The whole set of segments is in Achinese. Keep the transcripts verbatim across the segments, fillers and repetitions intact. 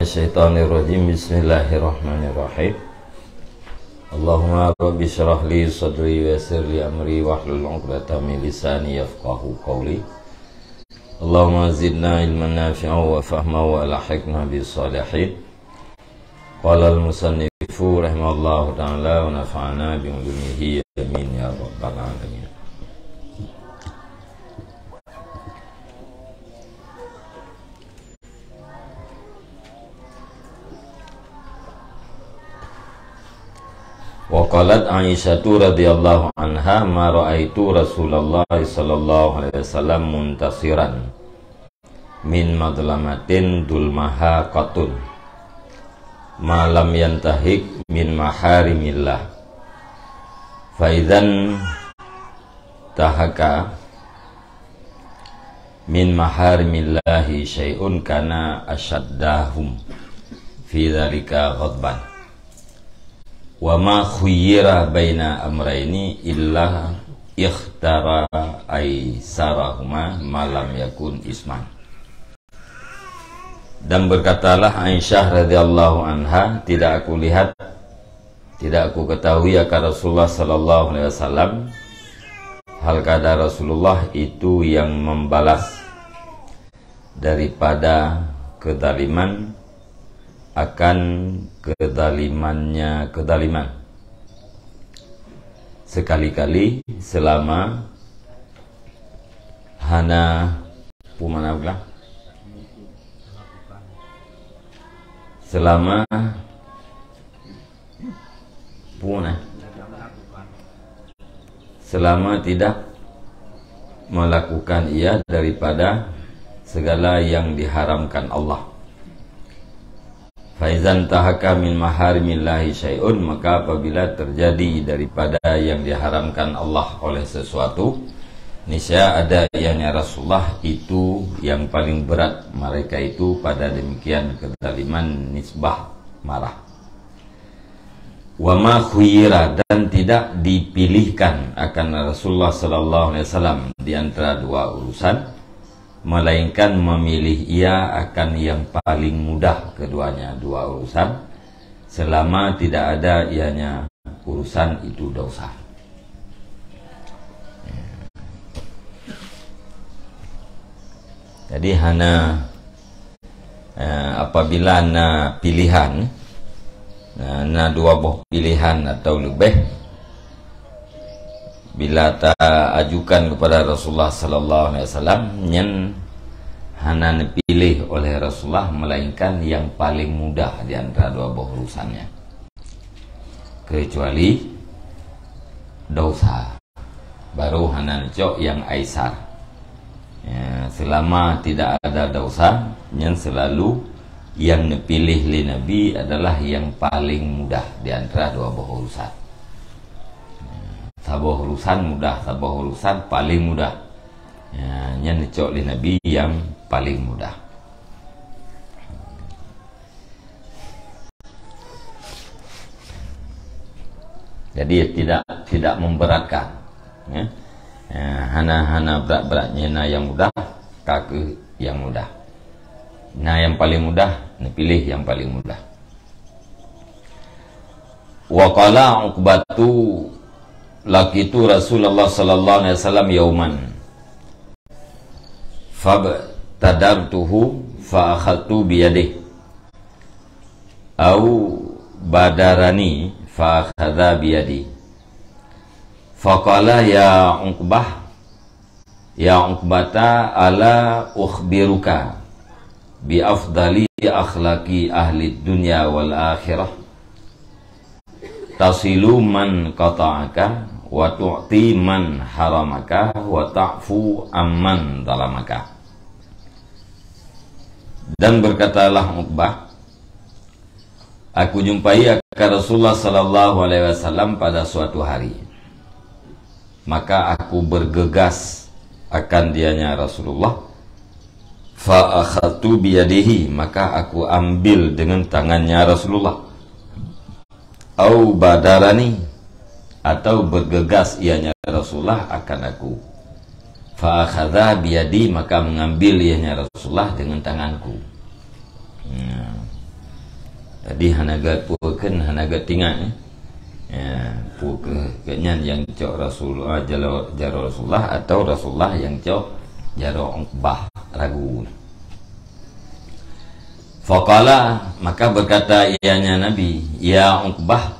minasyaitonir rajim. Bismillahirrahmanirrahim. Allahumma rabbi syrah li sadri wa yassir li amri wahlul 'uqdatam min lisani yafqahu qawli. Allahumma zidna ilman nafi'a wa fahma wa alhiqna bis salihin. Qala al-musannifu rahimahullahu ta'ala wa nafa'ana bi ulumihi, amin ya rabbal alamin. Wa qalat Aisyatu radhiyallahu anha, "Ma ra'aitu Rasulullah sallallahu alaihi wasallam muntasiran min madlamatin dulmaha qatun, ma lam yantahik min maharimillah. Fa idzan tahaka min maharimillahi syai'un kana asyaddahum fi dzalika ghadban. Wa ma khuyyira baina amraini illa ikhtara aisarahuma ma lam yakun isman." Dan berkatalah Aisyah radhiyallahu anha, "Tidak aku lihat, tidak aku ketahui akan Rasulullah sallallahu alaihi wasallam, hal kada Rasulullah itu yang membalas daripada kezaliman akan kezalimannya kezaliman, sekali-kali selama hana, peue makna peugah? Selama, peue makna? Selama tidak melakukan ia daripada segala yang diharamkan Allah. Fa idzan tahaka min maharimillahi syai'un, maka apabila terjadi daripada yang diharamkan Allah oleh sesuatu, niscaya ada ianya Rasulullah itu yang paling berat mereka itu pada demikian kezaliman nisbah marah. Wa ma khuyira, dan tidak dipilihkan akan Rasulullah sallallahu alaihi wasallam di antara dua urusan, melainkan memilih ia akan yang paling mudah keduanya dua urusan, selama tidak ada ianya urusan itu dosa. Jadi hana, eh, apabila na pilihan, na, na dua boh pilihan atau leubeh, bila ta ajukan kepada Rasulullah sallallahu alaihi wasallam, nyan hana neupiléh oleh Rasulullah melainkan yang paling mudah di antara dua boh urusannya. Kecuali dosa, baru hana neucok yang aisar. Ya, selama tidak ada dosa, nyan selalu yang neupiléh lé Nabi adalah yang paling mudah di antara dua boh urusan. Saboh urusan mudah, saboh urusan paling mudah. Ya, nyan neucok lé Nabi yang paling mudah. Jadi tidak, tidak memberatkan, ya. Ya, hana, hana berat-berat, nyan na yang mudah, ka keuh yang mudah. Na yang paling mudah, neupiléh yang paling mudah. Wa qala Uqbatu, "Laqitu Rasulullah sallallahu alaihi wasallam yauman, fabtadartuhu fa akhadtu biyadihi, au badarani fa akhadha biyadi. Faqala, ya Uqbah, ya Uqbata, ala ukhbiruka bi afdali akhlaqi ahli dunya wal akhirah? Tasilu man qata'aka, wa tu'ti man haramaka, wa ta'fu amman zalamaka." Dan berkatalah Uqbah, "Aku jumpai akan Rasulullah sallallahu alaihi wasallam pada suatu hari. Maka aku bergegas akan dianya Rasulullah. Fa akhadtu biyadihi, maka aku ambil dengan tangannya Rasulullah. Au badarani, atau bergegas ianya Rasulullah akan aku. Fa akhadha biyadi, maka mengambil ianya Rasulullah dengan tanganku." Ya. Tadi hana geupeue kheun, hana geutingat, eh. Ya, peue keuh geuhnyan nyang cok Rasulullah, jaroe, jaroe Rasulullah, atau Rasulullah nyang cok jaroe Uqbah, ragu. Faqala, maka berkata ianya Nabi, "Ya Uqbah,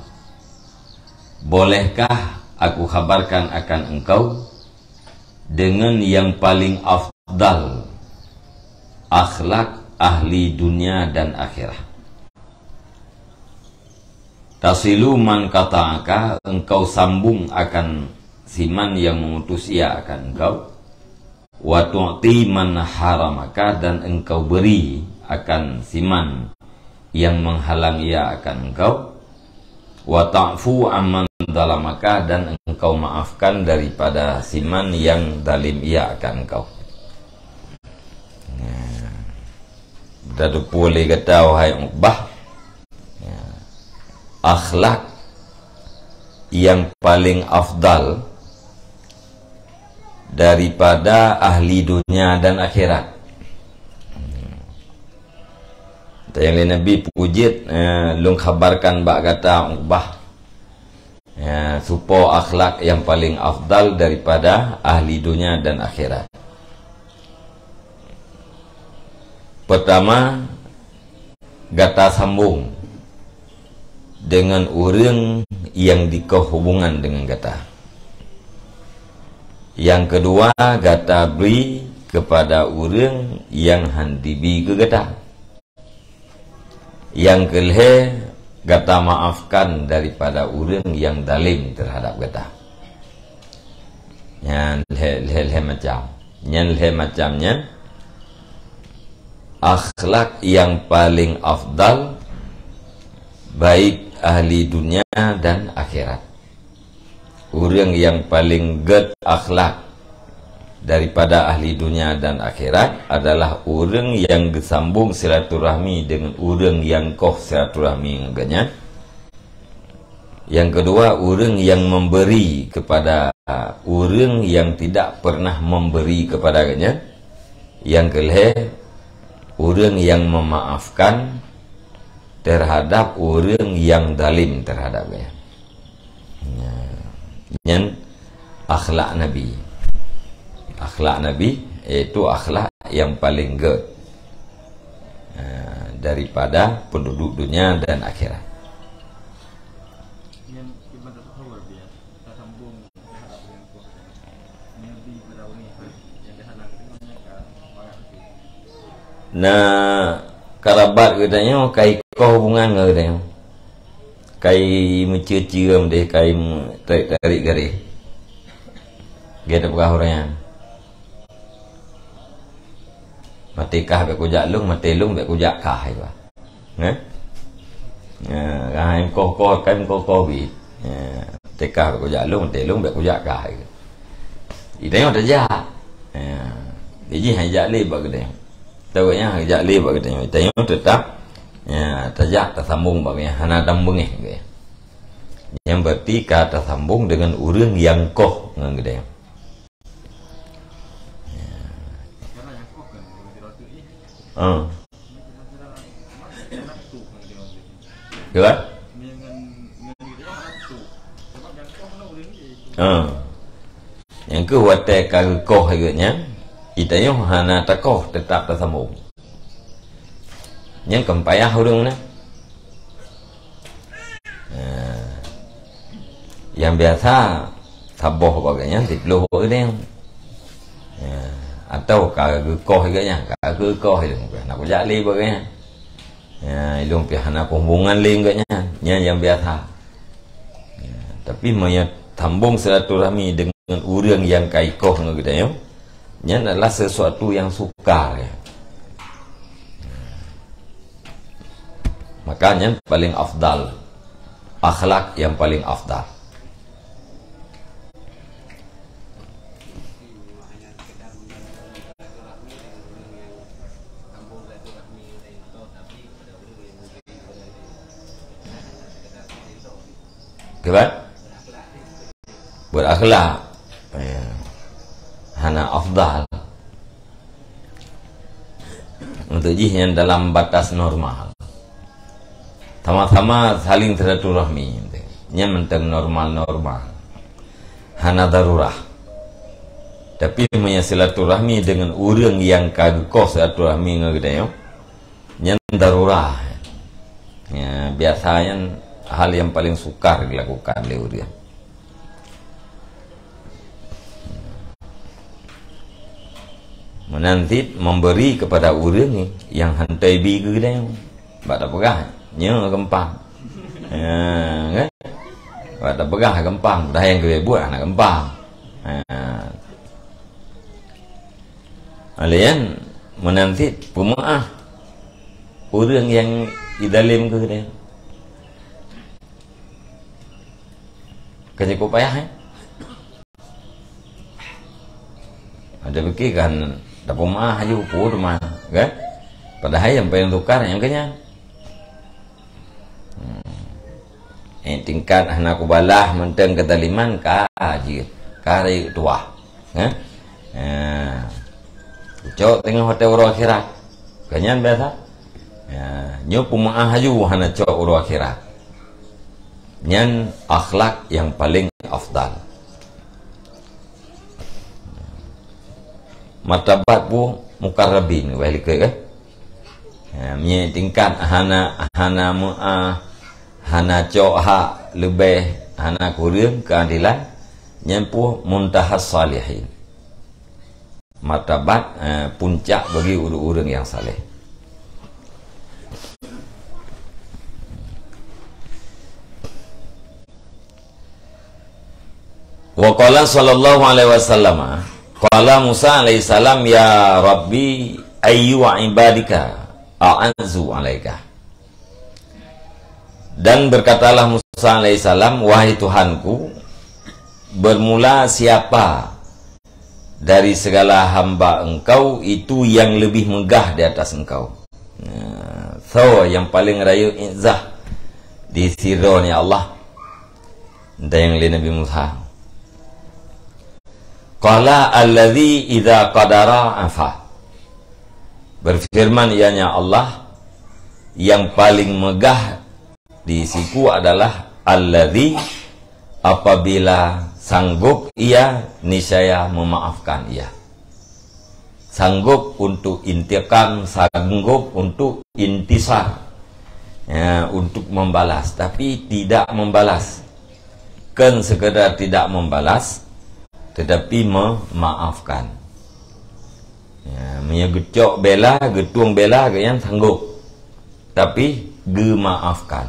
bolehkah aku khabarkan akan engkau dengan yang paling afdal akhlak ahli dunia dan akhirat? Tasilu man qata'aka, engkau sambung akan siman yang memutus ia akan engkau. Wa tu'ti man haramaka, dan engkau beri akan siman yang menghalang ia akan engkau. Wa ta'fu amman zalamaka, dan engkau maafkan daripada siman yang zalim ia akan engkau." Nah, dah teupeue lé gata, wahai Uqbah, ya, akhlak yang paling afdal daripada ahli dunia dan akhirat. Tanyong lé Nabi, "Peue jeuet, eh, lôn khabarkan bak gata, Uqbah, eh, soe po akhlak yang paling afdal daripada ahli dunia dan akhirat?" Pertama, gata sambung dengan ureuëng nyang dikoh hubungan dengan gata. Nyang keudua, gata bri keupada ureuëng nyang hán jibi keu gata. Nyang keulhée, gata maafkan daripada ureuëng nyang zalim teuhadab gata. Nyan lhée, lhée, lhée macam. Nyan lhée macam nyan akhlak nyang paleng afdal, baik ahli dunia dan akhirat. Ureuëng nyang paleng gét akhlak daripada ahli dunia dan akhirat adalah ureuëng nyang geusambong silaturahmi deungon ureuëng nyang koh silaturahmi ngon geuhnyan. Nyang keudua, ureuëng nyang memberi kepada ureuëng nyang tidak pernah memberi kepada geuhnyan. Nyang keulhée, ureuëng nyang memaafkan terhadap ureuëng nyang zalim terhadap geuhnyan. Nyan akhlak Nabi. Akhlak Nabi, yaitu akhlak nyang paleng gét, eh, daripada penduduk dunia dan akhirat. Na karabat geutanyoe ka ikoh hubungan ngon geutanyoe. Ka imeucue-cue meudeh, ka imeutarek-tarek garéh. Gét peugah ureuëng nyan. Maté kah bék kujak lôn, maté lôn bék kujak kah, iba. Neh? Ya, hai koh-koh, kai koh-koh bi. Ya, maté kah bék kujak lôn, maté lôn bék kujak kah. Geutanyoe tajak. Ya, jadi hai jak lé bak geutanyoe. Tahu nyan hai jak lé bak geutanyoe. Geutanyoe tetap, ya, tajak tasambong bak geutanyoe, hana tameubungeh geutanyoe. Nyan berarti ka tasambong deungon ureuëng nyang koh ngon geutanyoe. Ah. Kira? Ah. Nyang keuh watée ka geukoh geuhnyan, geutanyoe hana takoh, teutap tasambong. Nyan kon payah ureuëng na. Nah, nyang biasa saboh bak geuhnyan, siploh bak geuhnyan. Ya, atau ka geukoh geuhnyan, ka geukoh ilong pih hana kujak lé bak geuhnyan. Ya, ilong pih hana hubungan lé geuhnyan. Nyan nyang biasa. Ya, tapi meunyoe sambong silaturahmi deungon ureuëng nyang ka ikoh ngon geutanyoe, nyan adalah sesuatu nyang sukar, ya. Maka nyan paleng afdal. Akhlak nyang paleng afdal. Kiban? Berakhlak. Ya. Hana afdal. Untuk jih nyan dalam batas normal. Sama-sama saling silaturahmi. Nyan mantong normal-normal. Hana darurah. Tapi meunyoe silaturahmi deungon ureuëng nyang ka geukoh silaturahmi ngon geutanyoe, nyan darurah. Ya, biasa nyan hal nyang paleng sukar dilakukan lé ureuëng. Meunan cit memberi kepada ureuëng nyang hana ibi keu geutanyoe. Bak tapeugah, nyoe gampang. Ha, kan? Bak tapeugah gampang, padahai nyang keu buet hana gampang. Ha. Alèh nyan, meunan cit peumeu'ah ureuëng nyang idalem keu geutanyoe. Kan cukup payah, eh? Ada pikir kan, dak peumah aju, peue teuma, kan? Padahai nyang paling tukar nyang keunyan. Hmm. Eh, tingkat hana kubalah mantong keudaliman ka jeuet, ka rayeuk tuwah. Kan? Ha. Cok teungoh watèe uroe akhirat. Keunyan biasa. Ya, nyoe peumeu'ah aju hana cok uroe akhirat. Nyan akhlak nyang paleng afdal. Martabat pu mukarrabin, wahai likot, kan? Ha, meunyoe tingkat hana, hana meu'ah, hana cok hak leubeh, hana kureueng keuadilan, nyan pu muntahas salihin. Martabat, eh, puncak bagi ureuëng-ureuëng nyang saleh. Wa qala sallallahu alaihi wasallam, qala Musa alaihi salam, "Ya Rabbi, ayyu ibadika a'azzu alaika?" Dan berkatalah Musa alaihi salam, "Wahai Tuhanku, bermula siapa dari segala hamba Engkau itu yang lebih megah di atas Engkau?" Nah, so nyang paleng rayeuk izzah di sidroe nyoe Allah. Dan nyang lé Nabi Musa. Qala, "Allazi idza qadara afa." Berfirman ianya Allah, yang paling megah di siku adalah allazi, apabila sanggup ia, niscaya memaafkan ia. Sanggup untuk intikam, sanggup untuk intisar. Ya, untuk membalas, tapi tidak membalas. Kon sekadar tidak membalas, tetapi memaafkan. Ya, meunyoe geucok bela, geutueng bela, gobnyan sanggup. Tapi geumaafkan.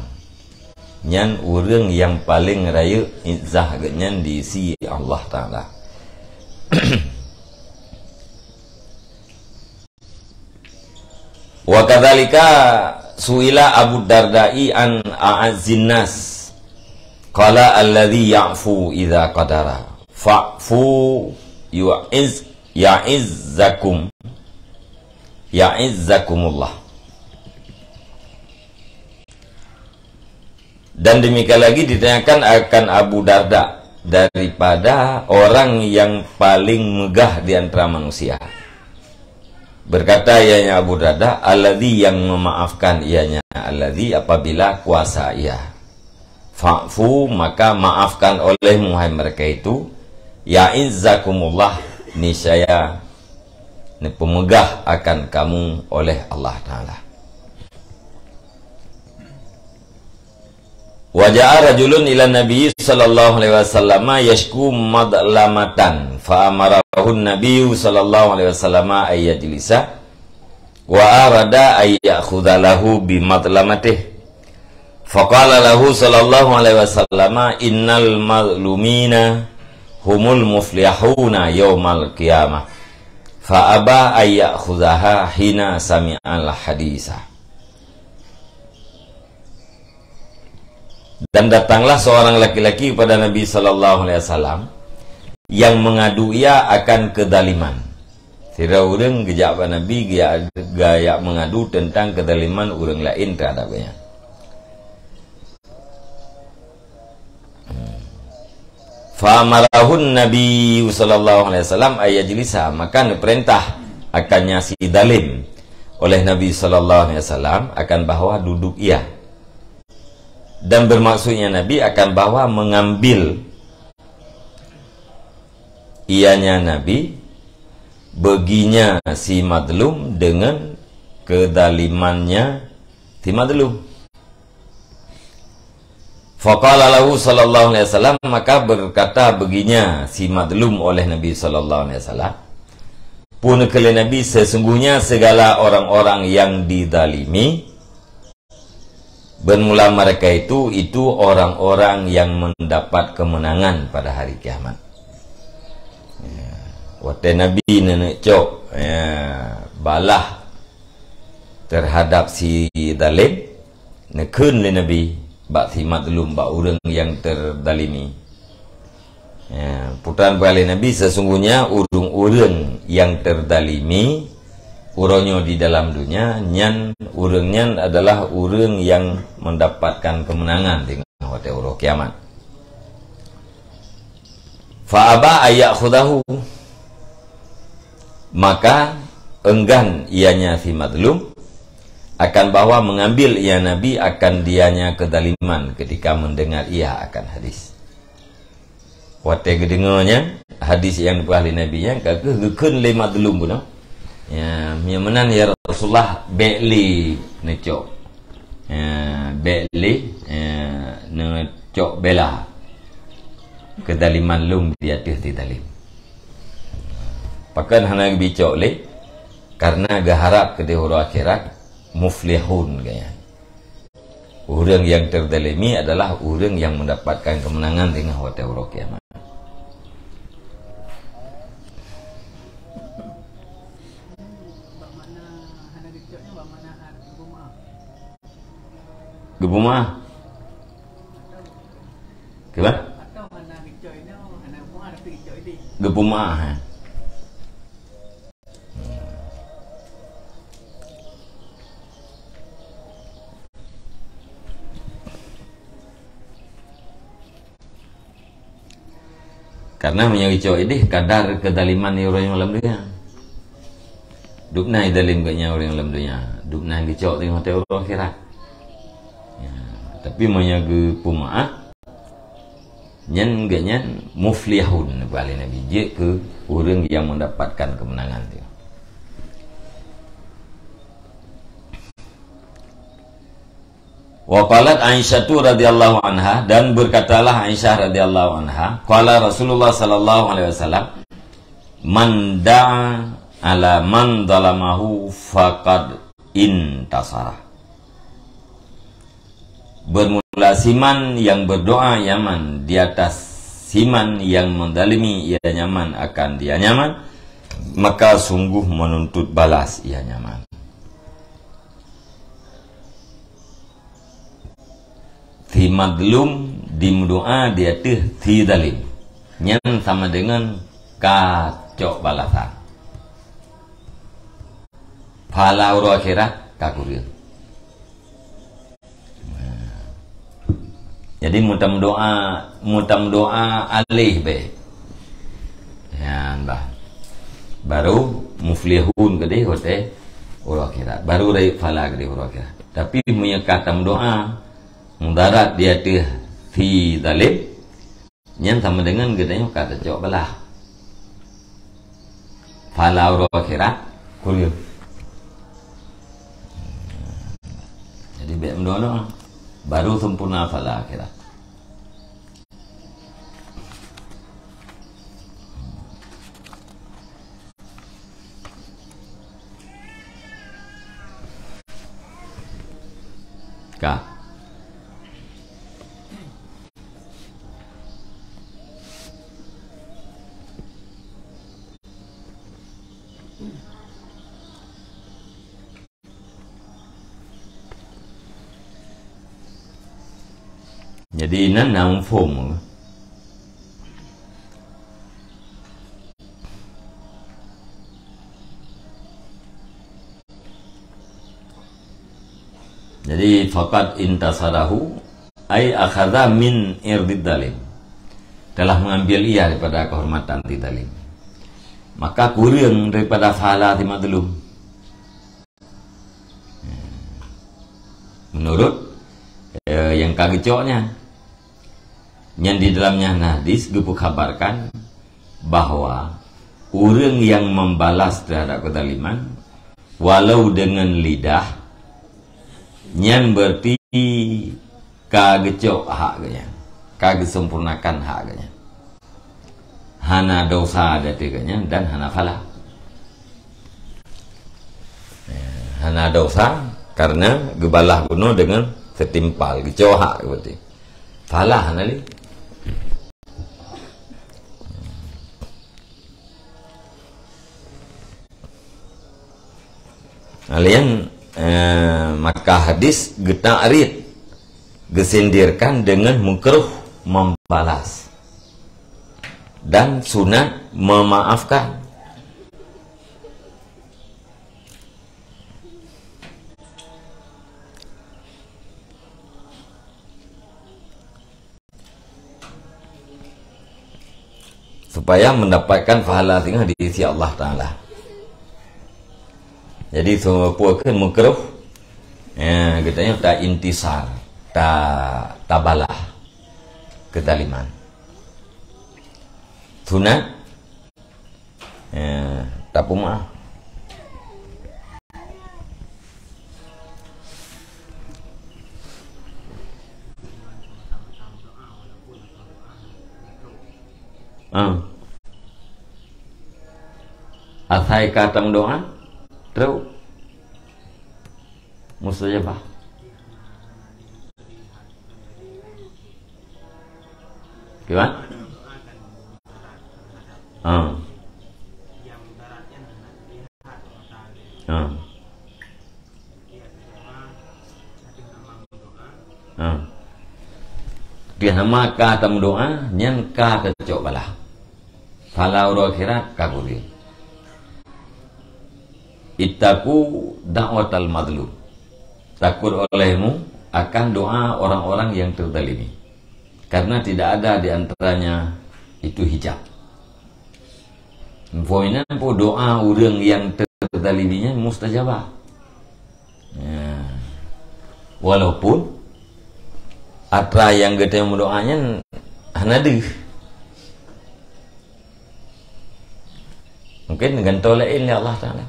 Nyan ureuëng nyang paleng rayeuk izzah gobnyan di si Allah Taala. Wa kadzalika su'ila Abu Darda'i an a'azzin nas. Qala, "Allazi ya'fu idza qadara. Fa'fu yu'iz, ya'izzakum, ya'izzakumullah." Dan demikian lagi ditanyakan akan Abu Darda daripada orang yang paling megah di antara manusia. Berkata ianya Abu Darda, "Allazi," yang memaafkan ianya, "allazi," apabila kuasa ia. "Fa'fu," maka maafkan olehmu, hai mereka itu, "ya'izzakumullah," niscaya neupeumegah akan kamu oleh Allah Taala. Wa ja'a rajulun ila Nabi sallallahu alaihi wasallam yashku madlamatan, fa amarahu Nabi sallallahu alaihi wasallam ay yajlisa, wa arada ay ya'khudha lahu bi madlamatih. Faqala lahu sallallahu alaihi wasallam, "Innal mazlumina humul muflihuna yaumal qiyamah." Fa aba ay ya'khudhaha hina sami'al hadisa. Dan datanglah seorang laki-laki kepada Nabi sallallahu alaihi wasallam yang mengadu ia akan kezaliman. Sidroe ureuëng geujak bak Nabi, geujak, geujak mengadu tentang kezaliman ureuëng laén terhadap gobnyan. Fa amarahun Nabi sallallahu alaihi wasallam ay yajlisa, maka neupeurintah akannya si zalim oleh Nabi sallallahu alaihi wasallam akan bahwa duduk ia. Dan bermaksudnya Nabi akan bahwa mengambil ianya Nabi, beginya si mazlum dengan kezalimannya si mazlum. Faqala lahu sallallahu alaihi wasallam, maka berkata beginya si mazlum oleh Nabi sallallahu alaihi wasallam, peue kheun lé Nabi, sesungguhnya segala orang-orang yang dizalimi, bermula mereka itu, itu orang-orang yang mendapat kemenangan pada hari kiamat. Ya, watée Nabi neuneuk cok, ya, balah terhadap si zalim, neukheun lé Nabi bak si mazlum, bak ureuëng nyang teuzalimi. Ya, peue teupeubuet lé Nabi, sesungguhnya ureuëng-ureuëng nyang teuzalimi uroe nyoe di dalam dunia, nyan ureuëng nyan adalah ureuëng nyang mendapatkan kemenangan di watée uroe kiamat. Fa aba ayyakhudahu, maka enggan ianya si mazlum akan bahwa mengambil ia Nabi akan dianya kezaliman ketika mendengar ia akan hadis. Watée geudeungoe nyan, hadis nyang geupeugah lé Nabi nyan, ka kheueh geukheun lé mazlum bunoe. Ya, meunyoe meunan ya Rasulullah, bék lé neucok. Ya, bék lé, ya, neucok bela keuzaliman lôn di ateueh si zalim. Pakon hana geubicok lé? Karena geuharab keudeh uroe akhirat muflihun geuh nyan. Ureuëng nyang teuzalimi adalah ureuëng nyang mendapatkan kemenangan teungoh watée uroe kiamat. Geupeumaáh. Keuba? Geupeumaáh, eh. Karena meunyoe geucok ideh kadar keuzaliman di ureuëng lam dunia. Dubna zalim geuh nyan ureuëng lam dunia. Dubna geucok teungoh watée uroe akhirat. Ya, tapi meunyoe geupeumaáh, nyan geuh nyan muflihun, geupeugah lé Nabi, jeuet keu ureuëng nyang mendapatkan kemenangan tu. Wa qalat Aisyatu radhiyallahu anha, dan berkatalah Aisyah radhiyallahu anha, qala Rasulullah sallallahu alaihi wasallam, "Man da'a ala man zalamahu faqad intasara." Bermula siman yang berdoa nyaman di atas siman yang menzalimi ia nyaman akan dia nyaman, maka sungguh menuntut balas ia nyaman. Si mazlum dimeudoa di ateueh si zalim, nyan sama deungon ka cok balasan. Pahala uroe akhirat ka kureueng. Jadi meutameudoa, meutameudoa aléh beh. Nyan bah. Baru muflihun keudeh watée uroe akhirat. Baru rayeuk pahala keudeh uroe akhirat. Tapi meunyoe ka tameudoa mudarat di ateueh si zalim, nyan sama deungon geutanyoe ka tacok balah. Pahala uroe akhirat kureueng. Jadi bék meudoa-doa, baru sempurna pahala akhirat. Ka. Jadi, inan na muphom. Jadi, faqad intasarahu, ai akhadha min irdid zalim. Telah mengambil ia daripada kehormatan si zalim. Maka kureueng daripada pahala si mazlum. Menurut eh, nyang ka geucok nyan. Nyan di dalam nyan hadis geupeukhabarkan bahwa ureuëng nyang membalas terhadap kezaliman walau dengan lidah, nyan berarti ka geucok hak geuhnyan, ka geusempurnakan hak geuhnyan. Hana dosa di ateueh geuhnyan dan hana phala. Eh, hana dosa karena geubalah bunoe dengan setimpal, geucok hak berarti. Phala hana lé. Laén, eh, maka hadis geuta'rid, geusindirkan dengan makruh membalas dan sunat memaafkan. Supaya mendapatkan pahala singoh di sisi Allah Taala. Jadi, seupue keu makruh, eh, geutanyoe ta intisar, ta, tabalah kezaliman. Sunat, eh, tapeumaaf. Ah. Asai ka tameudoa, trok mustajabah. Kiban? Ah. Ah. Ah. Pih hama ka tameudoa, nyan ka teucok balah. Phala uroe akhirat ka gurée. Ittaqu da'watal mazlum. Takut olehmu akan doa orang-orang yang terzalimi. Karena tidak ada di antaranya itu hijab. Poin nyan peue, doa ureuëng nyang teuzalimi nyan mustajabah. Ya. Walaupun atra nyang geutanyoe meudoa nyan hana deuh. Mungkin gantoe laén lé Allah Taala.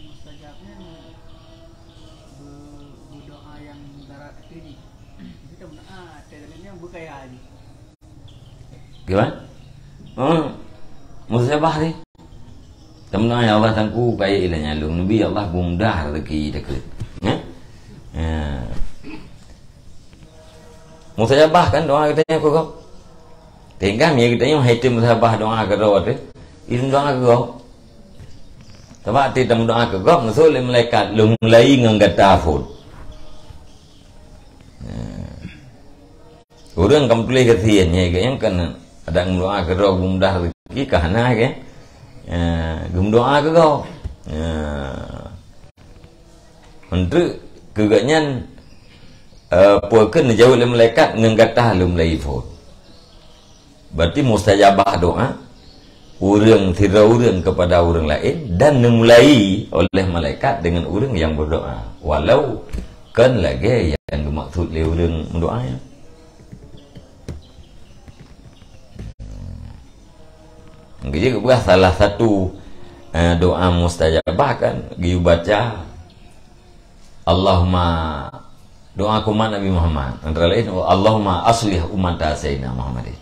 Mustajab nyan be-, berdoa yang darat akhir ni. Kita berdoa, kita dalam yang berkaya ni. Gimana? Oh, mustajabah ni. Teuma ya Allah, tangku kaya ilah nyalong nabi, ya Allah, mudah rezeki dekat. Ya? Ya. Mustajabah kan doa geutanyoe keu gob. Tinggai mi geutanyoe hai teuh mustajabah doa keu droe teuh. Ilôn doa keu gob. Sabab teuh tameudoa keu gob, neusoe lé malaikat lôn mulai ngon gata phon. Ureuëng ka meutuléh gasien, nyan geuh nyang kan ada meudoa keu droe mudah rezeki ka hana geuh. Eh, geumeudoa keu gob. Eh, untuk keu gobnyan, eh, peue keu neujaweueb lé malaikat ngon gata lôn mulai phon. Berarti mustajabah doa ureuëng sidroe ureuëng kepada ureuëng laén dan neumulai oleh malaikat dengan ureuëng nyang berdoa, walau kon lagée nyang geumaksud lé ureuëng meudoa nyan. Geujeuet geupeugah salah satu, eh, doa mustajabah kan geuyue baca Allahumma, doa keu umat Nabi Muhammad. Antara lain, Allahumma aslih ummata Sayyidina Muhammadin.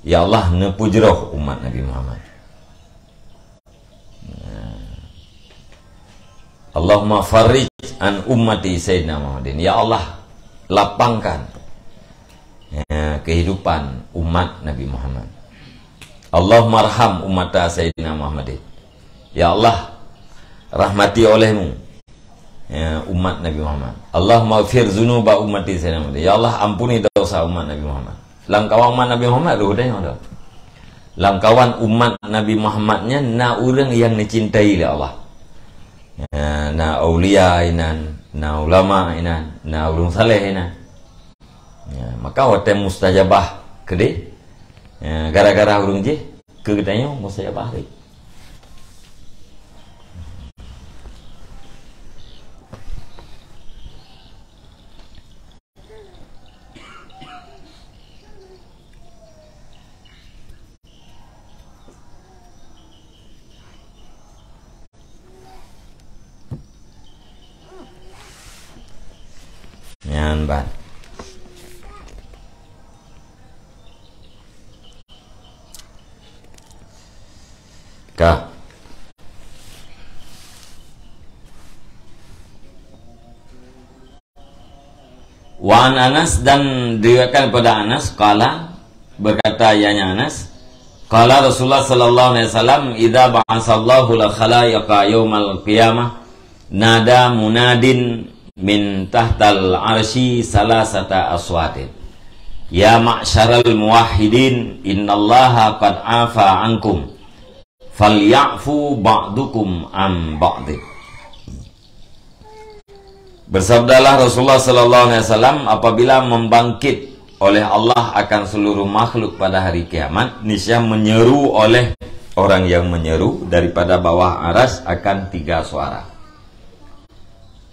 Ya Allah, neupeujroh umat Nabi Muhammad. Allahumma farrij an ummati Sayyidina Muhammadin. Ya Allah, lapangkan, ya, kehidupan umat Nabi Muhammad. Allahumma arham ummata Sayyidina Muhammadin. Ya Allah, rahmati olehmu, ya, umat Nabi Muhammad. Allahumma ghfir dzunuba ummati Sayyidina Muhammad. Ya Allah, ampuni dosa umat Nabi Muhammad. Lam kawan umat Nabi Muhammad, roh deh nyoe. Lam kawan umat Nabi Muhammad nyan na ureuëng nyang neucintai lé Allah. Ya, na aulia inan, na ulama inan, na ureuëng saleh inan. Ya, maka watée mustajabah keudeh, ya, gara-gara ureuëng jih, Keu geutanyoe musibah rhot. Nyan ban. Ka. Wa an Anas, dan diriwayatkan pada Anas, qala, berkata ianya Anas, qala Rasulullah sallallahu alaihi wasallam, "Idza ba'asallahu al-khalaiqa yaumal qiyamah, nada munadin min tahtal arsy salasata aswatin, ya ma'syaral muwahhidin, innallaha qad afa ankum, falyafu ba'dukum an ba'din." Bersabdalah Rasulullah sallallahu alaihi wasallam, apabila membangkit oleh Allah akan seluruh makhluk pada hari kiamat, niscaya menyeru oleh orang yang menyeru daripada bawah aras akan tiga suara.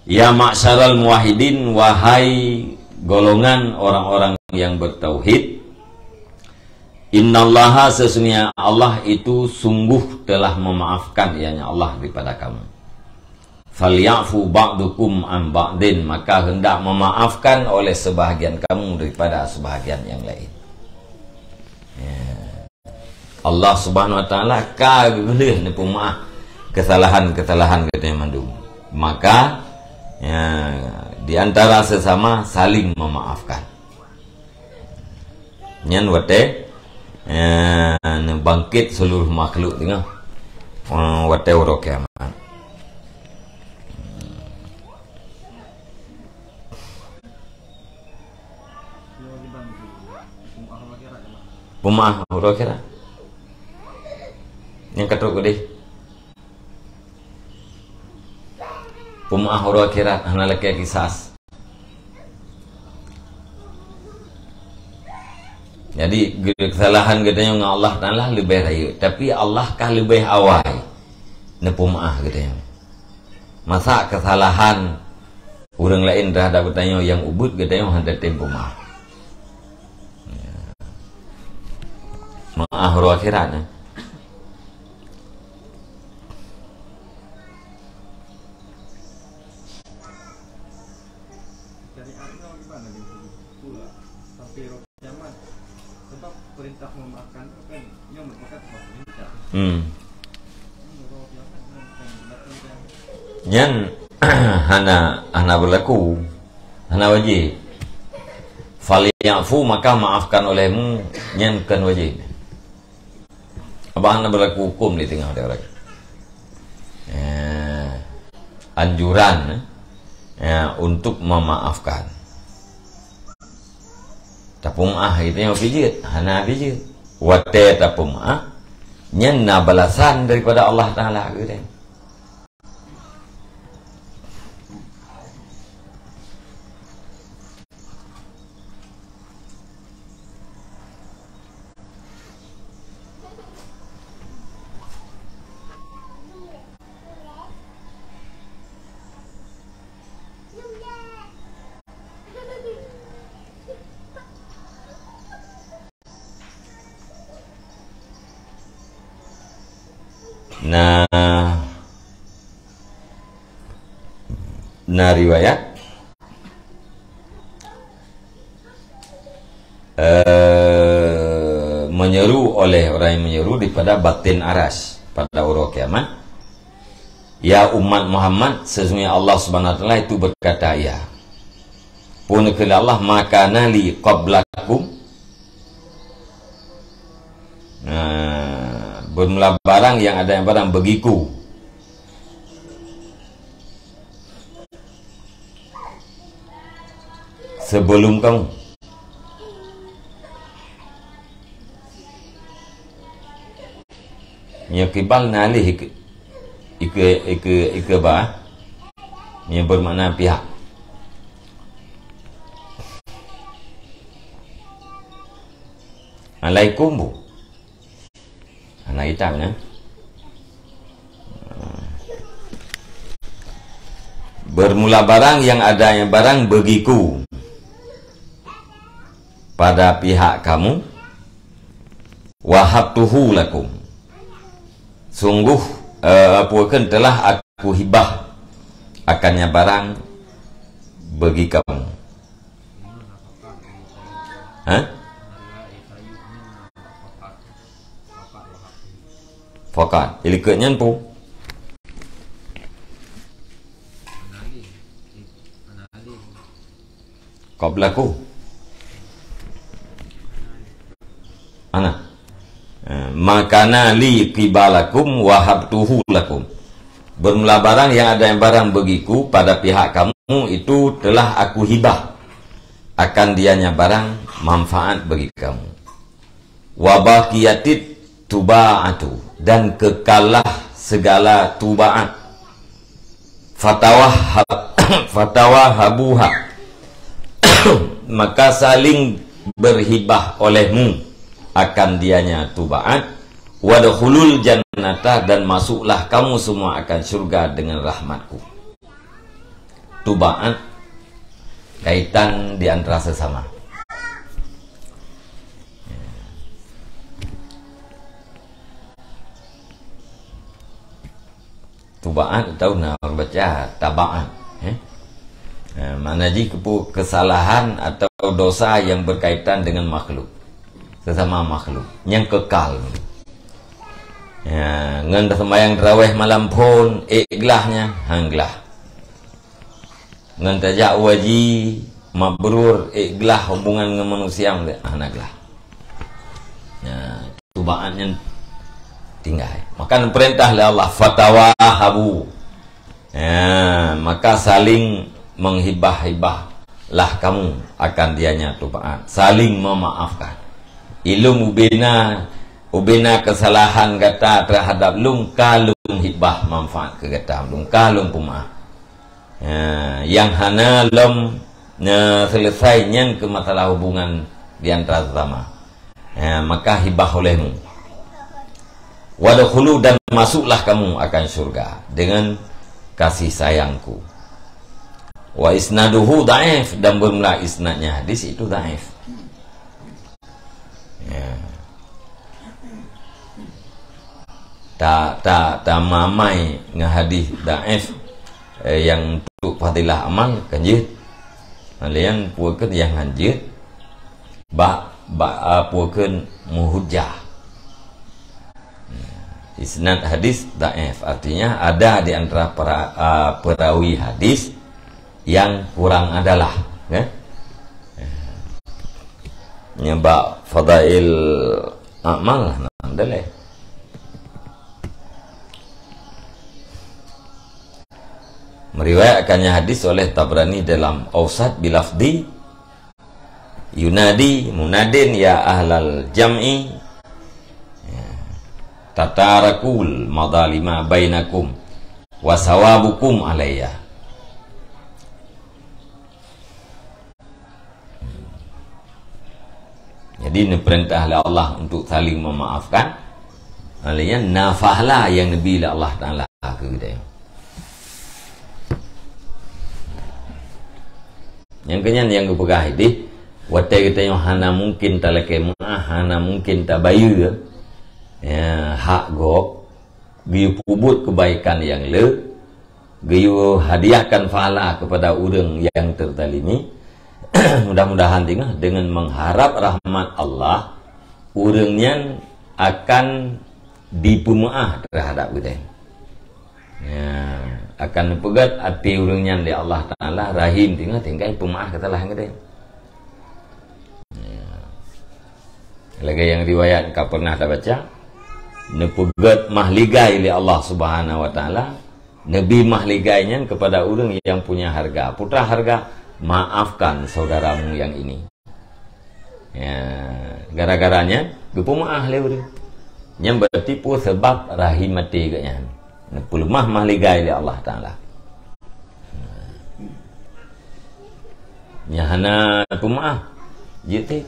Ya ma'syaral muwahhidin, wahai golongan orang-orang yang bertauhid, innallaha, sesungguhnya Allah itu sungguh telah memaafkan, ianya Allah, daripada kamu. Falyafu ba'dukum an ba'din, maka hendak memaafkan oleh sebahagian kamu daripada sebahagian yang lain. Ya. Allah Subhanahu Wa Taala ka geugleh neupeumaaf kesalahan-kesalahan geutanyoe mandum. Maka, ya, di antara sesama saling memaafkan. Nyan watée, eh, neubangkét seluruh makhluk teungoh, eh, watée uroe kiamat. Peumaaf uroe akhirat. Nyang ka trok keudeh. Peumaaf uroe akhirat, hana lakée kisas. Jadi, kesalahan geutanyoe ngon Allah Taala leubeh rayeuk, tapi Allah ka leubeh awai neupeumaaf geutanyoe. Masa kesalahan ureuëng laén terhadap geutanyoe nyang ubit, geutanyoe hana tem peumaaf. Maaf uroe akhirat, eh. Hmm. Nyan hana, hana berlaku, hana wajib. Falyafu, maka maafkan olehmu, nyan kon wajib. Abah hana berlaku hukum di tengah dia orang. Eh, anjuran, eh, untuk memaafkan. Tapeumaaf itu nyang pijeuet, hana pijeuet. Watée tapeumaaf, nyan na balasan daripada Allah Taala geutanyoe. Na, na riwayat, eh, menyeru oleh orang yang menyeru daripada batin aras pada uroe kiamat, "Ya umat Muhammad, sesungguhnya Allah Subhanahu Wa Taala itu berkata, ya." Pun kheun Allah, "Ma kana li qablakum." Nah, bermula barang yang ada yang barang begiku sebelum kamu. Nyoe qibal na aleh ike, ike, ike, ike ba. Nyoe bermakna pihak. Alaikum bu. Nah, hitam, ya. Bermula barang, yang adanya barang bagiku pada pihak kamu, wahabtuhu lakum. Sungguh, eh, apa kan, telah aku hibah akannya barang bagi kamu. Hah? Fakat. Ilikot nyan pu. Qablaku. Ana. Eh, makana li qibalakum wahabtuhu lakum. Bermula barang, yang ada yang barang bagiku pada pihak kamu itu telah aku hibah akan dianya barang manfaat bagi kamu. Wa baqiyatit tuba'atu, dan kekallah segala tuba'at. Fatawahhab-, fatawahabuha. Maka saling berhibah olehmu akan dianya tuba'at. Wadkhulul jannata, dan masuklah kamu semua akan syurga dengan rahmatku. Tuba'at, kaitan di antara sesama. Tuba'at atau na baca taba'at, eh? Eh, makna jih kepu-, kesalahan atau dosa yang berkaitan dengan makhluk, sesama makhluk, nyang kekal. Ya, ngon dah sembahyang tarawih malam phon, ék glah nyan, han glah. Ngon tajak u haji mabrur, ék glah hubungan ngon manusia, hana glah. Ya, tuba'at nyan tinggai. Maka perintah lé Allah, "Fatawahabu." Ya, maka saling menghibah-hibahlah kamu akan dianya tuba'at. Saling memaafkan. Ilôn ubena, ubena kesalahan gata terhadap lôn, ka lôn hibah manfaat keu gata, lôn ka lôn peumaaf. Ha, nyang hana lom, eh, selesai nyan keu masalah hubungan di antara sesama. Ha, maka hibah olehmu. Wadkhulu, dan masuklah kamu akan syurga dengan kasih sayangku. Wa isnaduhu dhaif, dan bermula isnadnya hadis itu dhaif. Ya. Ta, ta, tamamai ngon hadis dhaif, eh, nyang untuk fadilah amal kan jeuet. Laén pue keuh nyang han jeuet bak, bak, ah, pue keuh muhujah. Isnad hadis dhaif, artinya ada di antara para, ah, perawi hadis yang kurang adalah, ya. Nyan bak Fadail A'mal, nah, daleh. Meriwayatkannya hadis oleh Tabrani dalam Ausat bilafdi, yunadi munadin ya ahlal jam'i, ya, tatarakul madalima bainakum wa sawabukum alayya. Jadi, neupeurintah lé Allah untuk saling memaafkan. Laén nyan na pahala nyang neubi lé Allah Taala keu geutanyoe. Nyang keunyan nyang geupeugah idéh, watée geutanyoe hana mungken talakée meuah, hana mungken tabayeue, ya, hak gob, geuyue peubuet keubaikan nyang le, geuyue hadiahkan pahala kepada ureuëng nyang teuzalimi. Mudah-mudahan teungoh deungon mengharap rahmat Allah, ureuëng nyan akan dipeumeuah terhadap geutanyoe. Ya, akan neupeugét até ureuëng nyan lé Allah Taala, rahim teungoh tinggai peumeuah keu salah geutanyoe. Ya. Lagée nyang riwayat ka pernah tabaca, neupeugét mahligai lé Allah Subhanahu wa Taala, neubi mahligai nyan kepada ureuëng nyang punya harga. Peue harga? Maafkan saudaramu yang ini. Ya, gara-gara nyan geupeumeuah lé ureuëng. Nyan berarti peue sabab rahim até geuh nyan. Neupeuleumah mahligai lé Allah Taala. Nyang hana peumeuah, jeuet teuh.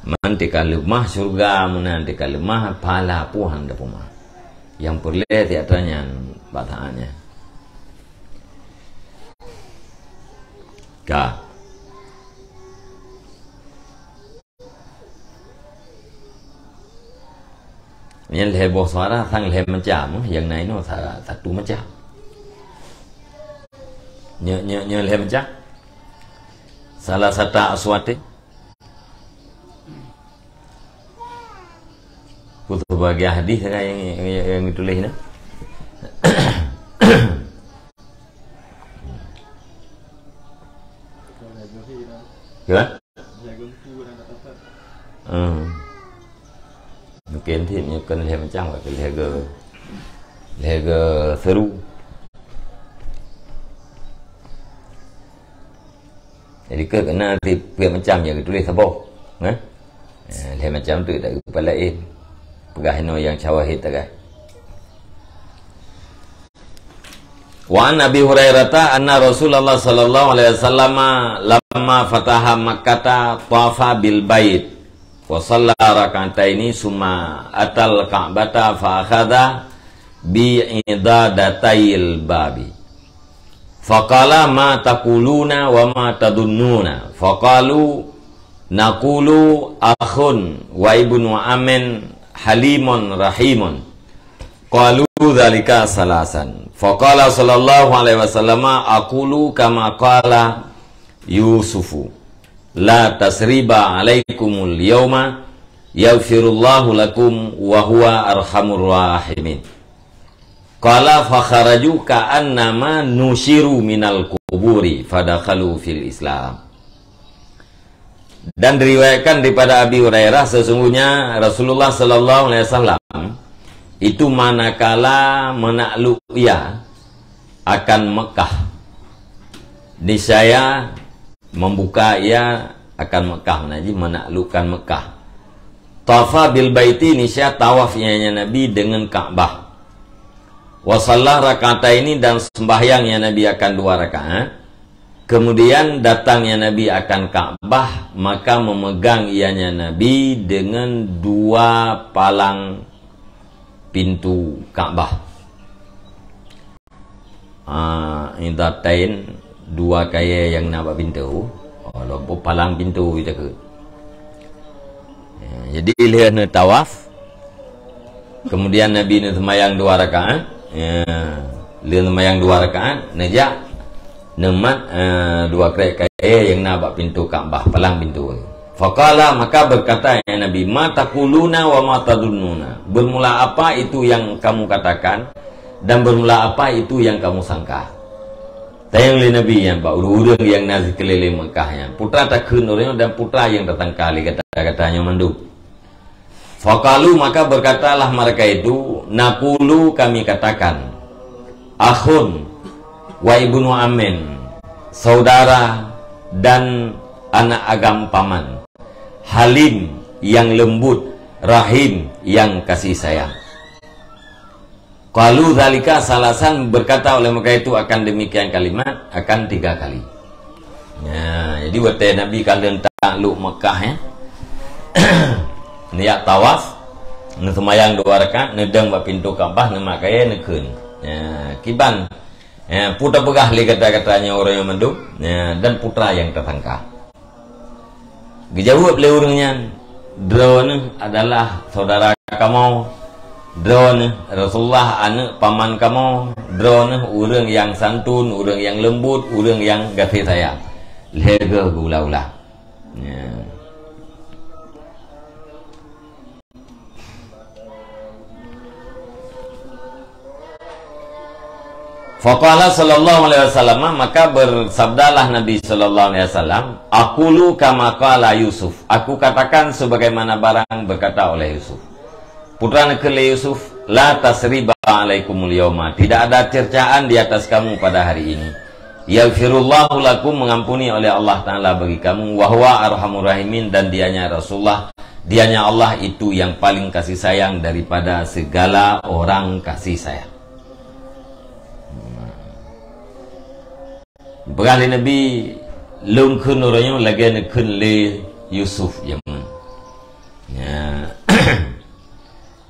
Man teuka leumah syeuruga, meunan teuka leumah pahala pun hana peumah. Nyang peureulée siat nyan bak saát nyan. Ka. Nyan lhée boh suara sang lhée macam, nyang na inoe sa-, satu macam. Nyoe, nyoe, nyoe lhée macam. Salah satu aswati. Kutubah hadis kan yang, yang, yang ditulis ni. Ya? Hmm. Mungkin sih, mungkin lhée macam, lhée ge, lhée ge seru. Jadi, keu keunan di pihak macam nyang geutuléh saboh, eh? Eh, lhée macam tu tak geupeulaén. Peugah inoe nyang syawahid tagah. Wa an Abi Hurairata anna Rasulullah sallallahu alaihi wasallam lamma fataha Makkata tafa bil bait wa shalla rak'ataini summa atal Ka'bata fa akhadha bi idadatayil babi. Faqala, "Ma taquluna wa ma tadunnuna?" Faqalu, "Naqulu akhun wa ibnu amin halimun rahimun." Qalu dzalika salasan. Faqala sallallahu alaihi wasallam, "Aqulu kama qala Yusufu. La tasriba alaikumul yauma, yaghfirullahu lakum wa huwa arhamur rahimin." Qala, "Fakharaju ka'annama nusyiru minal quburi, fadakhalu fil Islam." Dan diriwayatkan daripada Abi Hurairah, sesungguhnya Rasulullah sallallahu alaihi wasallam itu manakala menakluk ia akan Mekah, niscaya membuka ia akan Mekah, makna jih menaklukkan Mekah. Tafa bil baiti, niscaya tawaf ianya Nabi dengan Ka'bah. Wa shalla rak'ataini, dan sembahyang ia Nabi akan dua rakaat. Kemudian datang ia Nabi akan Ka'bah, maka memegang ianya Nabi dengan dua palang pintu Ka'bah. Ah, idatain, dua kayée nyang na bak pintu. Oh, lom palang pintu ita keu. Ya, jadi lheueh neutawaf, kemudian Nabi neuseumayang dua rakaat. Ya, lheueh neumayang dua rakaat, neujak neumat, eh, dua krek kayée nyang na bak pintu Ka'bah, palang pintu. Faqala, maka berkata ia Nabi, "Ma taquluna wa ma tadunnuna?" Bermula apa itu yang kamu katakan dan bermula apa itu yang kamu sangka? Tanyong lé Nabi nyan bak ureuëng-ureuëng nyang na sikeulileng Mekah nyan, "Peue takheun ureuëng nyoe dan peue nyang tasangka lé gata-gata nyoe mandum?" Faqalu, maka berkatalah mereka itu, "Naqulu," kami katakan, "akhun wa ibnu amin," saudara dan anak agam paman, "halim," yang lembut, "rahim," yang kasih sayang. Qalu dzalika salasan, berkata oleh mereka itu akan demikian kalimat akan tiga kali. Nah, jadi watée Nabi ka lheueh takluk Mekah, ya. Neujak tawaf, neuseumayang dua rakaat, neudong bak pintu Ka'bah, neumat kayée, neukheun. Ya, kiban, ya, peue tapeugah lé gata-gata nyoe ureuëng nyoe mandum, ya, dan peue nyang tasangka. Geujaweueb lé ureuëng nyan, "Droeneueh adalah saudara kamoe, droeneueh Rasulullah aneuëk paman kamoe, droeneueh ureuëng nyang santun, ureuëng nyang leumbot, ureuëng nyang gaséh sayang." Lhée geuh geuula-ula. Ya. Faqala sallallahu alaihi wasallam, maka bersabdalah Nabi sallallahu alaihi wasallam, "Aqulu kama qala Yusuf." Aku katakan sebagaimana barang berkata oleh Yusuf. Putra neukheun lé Yusuf, "La tasriba alaikumul yauma." Tidak ada cercaan di atas kamu pada hari ini. "Yaghfirullahu lakum," mengampuni oleh Allah Ta'ala bagi kamu, "wa huwa arhamur rahimin," dan dianya Rasulullah, dianya Allah itu yang paling kasih sayang daripada segala orang kasih sayang. Peugah lé Nabi, "Lôn kheun uroe nyoe lagée neukheun lé Yusuf jameun."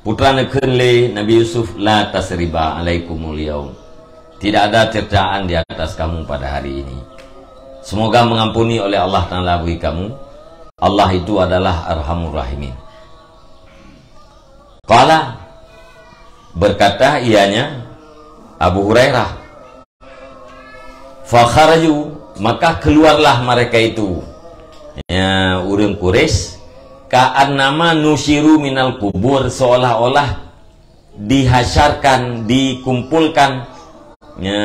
Putra neukheun lé Nabi Yusuf, "La tasriba alaikumul yaum." Tidak ada cercaan di atas kamu pada hari ini. Semoga mengampuni oleh Allah Taala bagi kamu. Allah itu adalah Arhamur Rahimin. Qala, berkata ianya Abu Hurairah, "Fakharaju, maka keluarlah mereka itu." Ya, ureuëng Quraisy, "ka'annama nusyiru minal kubur," seolah-olah dihasyarkan, dikumpulkan, ya,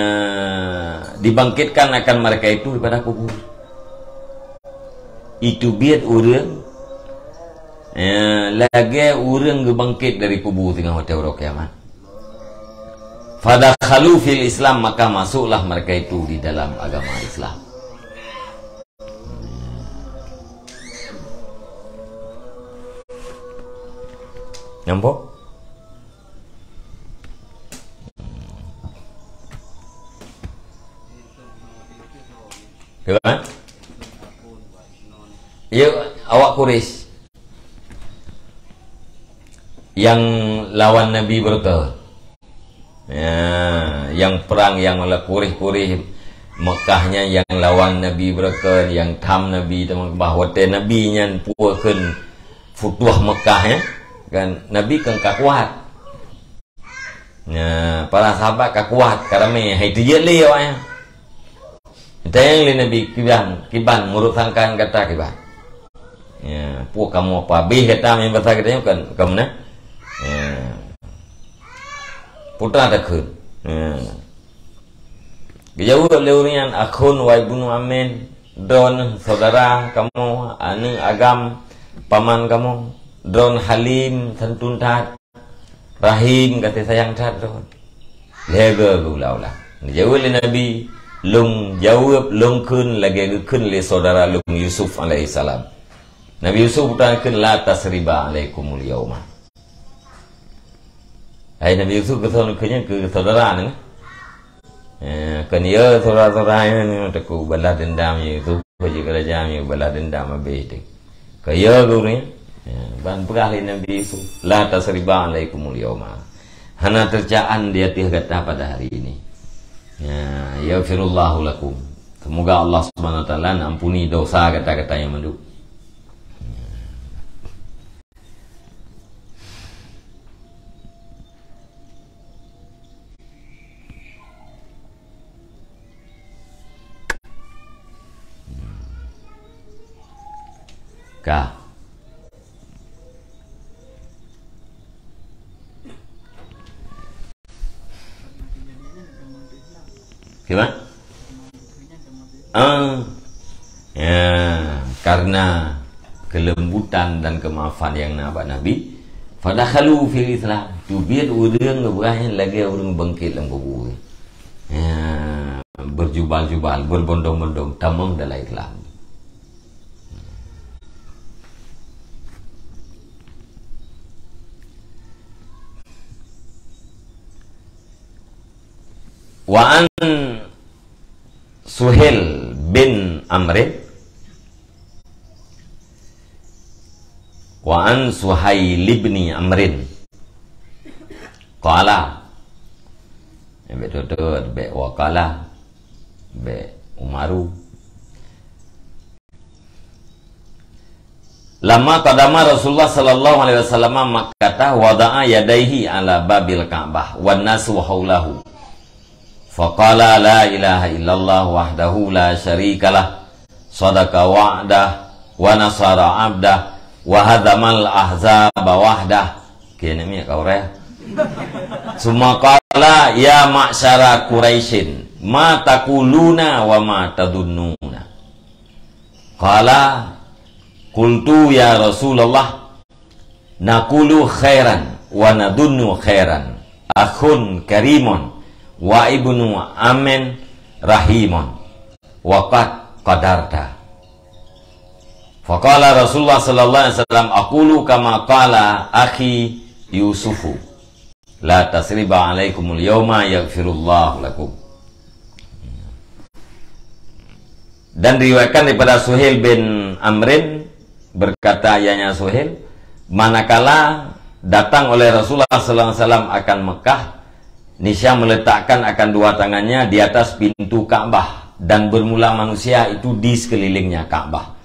dibangkitkan akan mereka itu daripada kubur. Itu biet ureuëng, ya, lagée ureuëng geubangkit dari kubur teungoh watée uroe kiamat. "Fadakhalu fil Islam," maka masuklah mereka itu di dalam agama Islam. Nampak? Kan? Ya, awak Quraisy yang lawan Nabi beureuka. Ya, yang perang, yang la-, Quraisy-Quraisy Mekah nyan yang lawan Nabi beureuka, yang tham Nabi, teuma bah watée Nabi nyan pue kheun futuh Mekah, ya. Kan Nabi kan ka kuat. Ya, para sahabat ka kuat, ka ramé, hai teujeuet lé awaknyan. Tanyong lé Nabi, "Kiban, kiban, meurok sangkaan gata kiban?" Ya, pue kamoe apa habéh gata, meunyoe basa geutanyoe kan, ka meunan. Ya. Putra takheun. Ya. Geujaweueb lé ureuëng nyan, "Akhun wa ibnu amin, droeneuh saudara kamoe, aneuëk agam paman kamoe, droeneuh halim, santun that, rahim, gaséh sayang that droeneuh." Lhée goe geuulang-ulang. Geujaweueb lé Nabi, "Lôn jaweueb, lôn kheun lagée geukheun lé saudara lôn Yusuf alaihissalam." Nabi Yusuf putra kheun, "La tasriba alaikumul yauma." Hai Nabi Yusuf keu saudara, keu saudara nyan. Eh, kan ya saudara-saudara nyan, teungku balas dendam ya Yusuf, bagi kerja ya balas dendam habis tu. Kaya guru ya. Ya, ban peugah lé Nabi Yusuf, "La tasriba alaikumul yauma." Hana tercaan di ateueh gata pada hari ini. Ya, yaghfirullahu lakum. Semoga Allah Subhanahu wa taala ampuni dosa gata-gata nyang mandum. Ka. Gimana? Ah. Ya, karena kelembutan dan kemaafan nyang na bak Nabi, fadakhalu fil Islam. Teubiet ureuëng geupeugah nyan lagée ureuëng bangkit lam kubur. Ya, berjubal-jubal, berbondong-bondong, tamong dalam Islam. Wa an Suhail bin Amrin. Wa an Suhail ibni Amrin. Qala. Bék tutoe, bék waqala. Bék umaru. Lamma qadama Rasulullah sallallahu alaihi wasallam Makkata wada'a yadaihi ala babil Ka'bah wan nasu haulahu. Faqala, "La ilaha illallah wahdahu la syarikalah, sadaqa wa'dah, wa nasara abdah, wa hazamal ahzaba wahdah." Keuneuk miet ka uroe. Summa qala, "Ya ma'syara Quraisyin, ma taquluna wa ma tadunnuna?" Qala, qultu, "Ya Rasulullah, naqulu khairan wa nadunnu khairan, akhun karimun wa ibnu amin rahimun, wa qad qadarta." Faqala Rasulullah sallallahu alaihi wasallam, "Aqulu kama qala akhi Yusufu." "La tasriba alaikumul yauma yaghfirullahu lakum." Dan diriwayatkan daripada Suhail bin Amrin, berkata ayahnya Suhail, manakala datang oleh Rasulullah sallallahu alaihi wasallam akan Mekah, niscaya meletakkan akan dua tangannya di atas pintu Ka'bah, dan bermula manusia itu di sekelilingnya Ka'bah.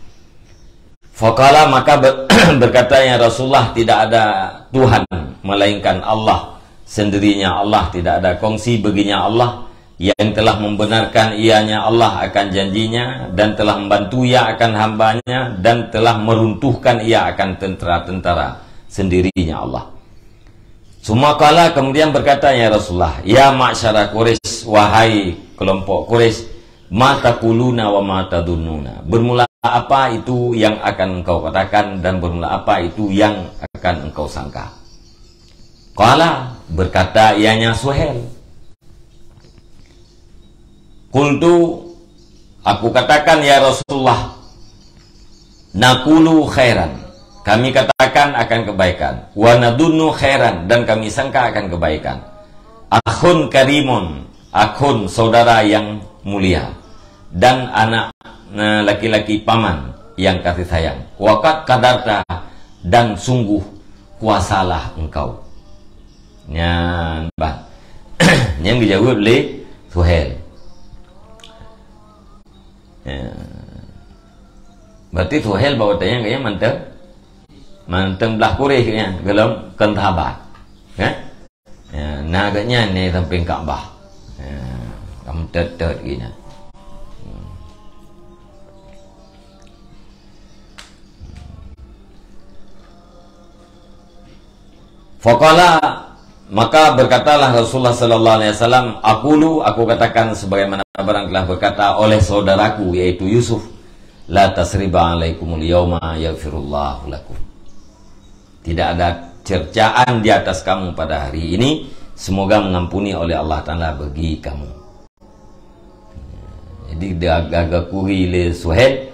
Faqala, maka ber-, berkata, "Ya Rasulullah, tidak ada Tuhan melainkan Allah, sendirinya Allah, tidak ada kongsi baginya Allah, yang telah membenarkan ianya Allah akan janjinya, dan telah membantu ia akan hambanya, dan telah meruntuhkan ia akan tentara-tentara, sendirinya Allah." Summa qala, kemudian berkata, "Ya Rasulullah, ya ma'syara Quraisy, wahai kelompok Quraisy, ma taquluna wa ma tadunnuna? Bermula apa itu yang akan engkau katakan dan bermula apa itu yang akan engkau sangka?" Qala, berkata ianya Suhail, "Qultu, aku katakan, ya Rasulullah, naqulu khairan, kami katakan akan kebaikan, wa nadunnu khairan, dan kami sangka akan kebaikan. Akhun karimun, akhun, saudara yang mulia, dan anak, eh, laki-laki paman yang kasih sayang. Wa qad qadarta, dan sungguh kuasalah engkau." Nyan bah. Nyan geujaweueb lé Suhail. Ya. Berarti Suhail bak watée nyan geuhnyan mantong, mantong blah Quraisy geuhnyan, golom kon sahabat. Ya? Ya, na geuhnyan di sampéng Ka'bah. Ya, ka meutot-tot geuhnyan. Hmm. Faqala, maka berkatalah Rasulullah sallallahu alaihi wasallam, "Aqulu, aku katakan sebagaimana barang telah berkata oleh saudaraku, yaitu Yusuf, la tasriba alaikumul yauma, yaghfirullahu lakum. Tidak ada cercaan di atas kamu pada hari ini, semoga mengampuni oleh Allah Taala bagi kamu." Jadi, dia gaga kuri lé Suhail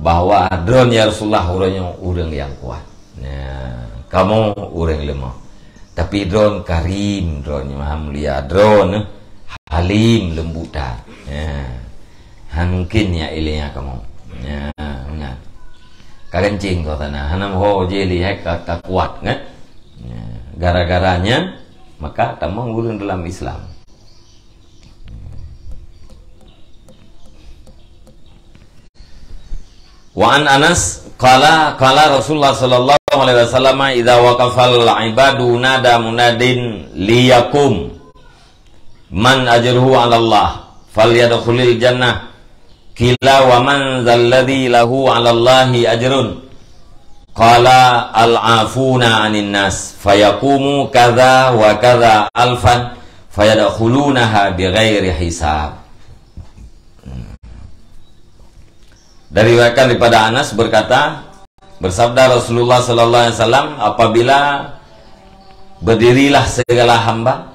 bahwa, "Droeneuh, ya Rasulullah, uroe nyoe ureuëng nyang kuat. Nah, kamoe ureuëng leumoh. Tapi droeneuh karim, droeneuh maha mulia, droeneuh halim, leumbut that. Nah, han mungkin nyak ilée nyan kamoe. Nah, meunan. Ka gancéng kau sana, hana ho jih lé hai ka, ka kuat, kan? Nah, gara-gara nyan, maka tamong ureuëng dalam Islam." Wa an Anas qala, qala Rasulullah sallallahu alaihi wasallam, "Idza waqafal ibadu nada munadin liyakum man ajruhu 'ala Allah, falyadkhulil jannah." Qila, "Wa man dzalladzi lahu 'ala Allahi ajrun?" Qala, "Al-'afuna 'anin nas, fayaqumu kadza wa kadza alfan, fayadkhulunaha bighairi hisab." Diriwayatkan daripada Anas berkata, bersabda Rasulullah sallallahu alaihi wasallam, "Apabila berdirilah segala hamba,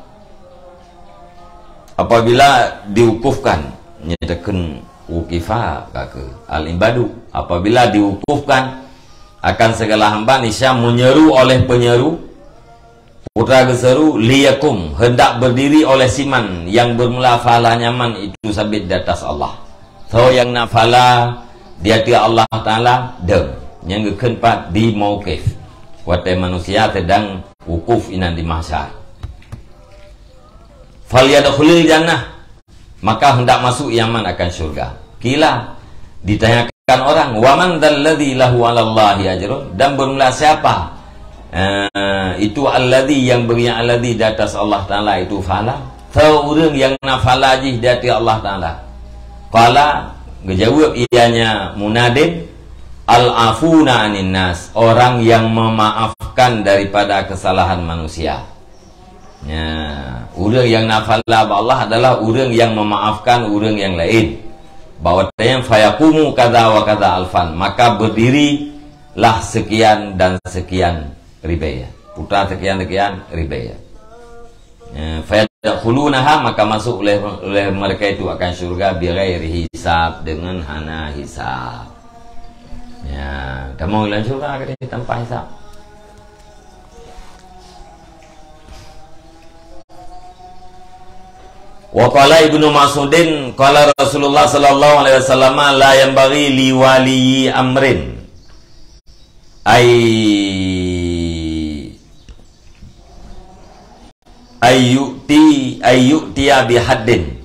apabila diwukufkan," nyan takheun wukifa ka keu al-ibadu, "apabila diwukufkan akan segala hamba, niscaya menyeru oleh penyeru, putra geuseru, liyakum, hendak berdiri oleh siman yang bermula fala nyaman itu sabit di atas Allah. Soe nyang na fala di ateueh Allah Taala, deuh." Nyang geukheun pat di mauqif, watée manusia sedang wukuf inan di mahsyar. "Falyadkhulil jannah," maka hendak masuk nyaman akan syurga. Qila, ditanyakan orang, "Wa man dzalladzi lahu 'alallahi ajrun?" Dan bermula siapa, eh, itu alladzi, yang beri alladzi di atas Allah Taala itu fala? Soe ureuëng nyang na fala jih di ateueh Allah Taala? Qala, geujaweueb ianya munadin, "Al-'afuna 'anin nas," orang yang memaafkan daripada kesalahan manusia. Ya, ureuëng nyang na fala bak Allah adalah ureuëng nyang memaafkan ureuëng nyang laén. Bahwa teunyang, "Fayaqumu kadza wa kadza alfan," maka berdirilah sekian dan sekian ribée. Putra sekian-sekian ribée. Ya, "fayadkhulunaha," maka masuk oleh, oleh mereka itu akan syurga, "bighairi hisab," dengan hana hisab. Ya, kamu dalam syurga tanpa hisab. Wa qala Ibnu Mas'udin, qala Rasulullah sallallahu alaihi wasallam, "La yanbaghi li wali amrin ay ayyu'ti, ayyu'tiya bihaddin,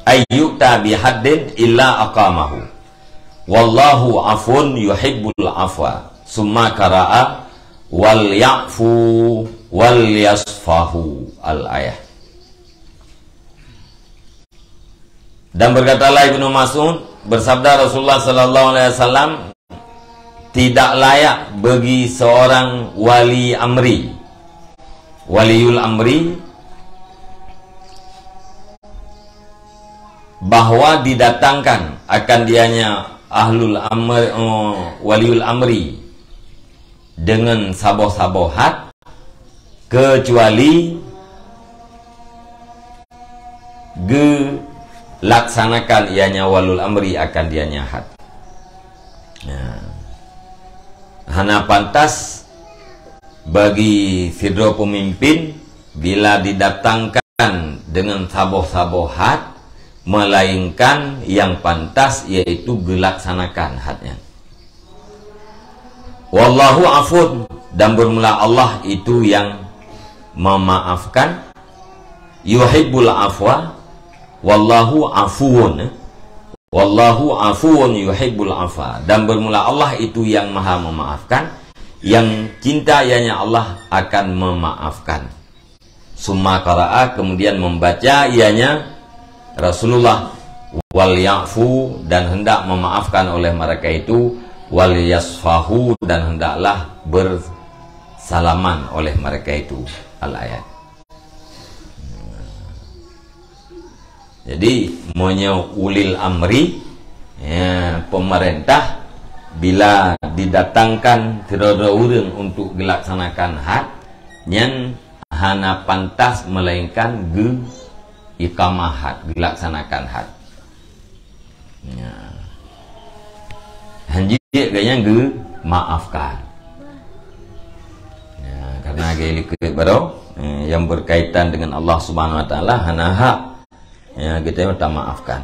ayyu'ta bihaddin illa aqamahu. Wallahu afun yuhibbul afwa. Summa qara'a wal ya'fu wal yasfahu al-ayah. Dan berkatalah Ibnu Mas'ud, bersabda Rasulullah sallallahu alaihi wasallam, "Tidak layak bagi seorang wali amri, waliul amri, bahwa didatangkan akan dianya ahlul amr, eh, waliul amri dengan saboh-saboh hat, kecuali geulaksanakan ianya walul amri akan dianya hat." Nah, hana pantas bagi sidroe pemimpin bila didatangkan dengan saboh-saboh hat, melainkan yang pantas yaitu geulaksanakan hat nyan. Wallahu afun, dan bermula Allah itu yang memaafkan. Yuhibbul afwa, wallahu afuwun. Wallahu afuwun yuhibbul afwa, dan bermula Allah itu yang maha memaafkan, yang cinta ianya Allah akan memaafkan. Summa qara'a, kemudian membaca ianya Rasulullah, wal ya'fu, dan hendak memaafkan oleh mereka itu, wal yasfahu, dan hendaklah bersalaman oleh mereka itu. Al-ayat. Jadi, meunyoe ulil amri, ya, pemerintah, bila didatangkan sidroe-droe ureuëng untuk gelaksanakan hat, nyan hana pantas melainkan geu iqamah hat, gelaksanakan hat. Ya. Hanjeuet geuh nyan geumaafkan. Ya, karena geulikot baroe, eh, yang berkaitan dengan Allah Subhanahu wa Taala hana hak, ya, kita mah tak maafkan.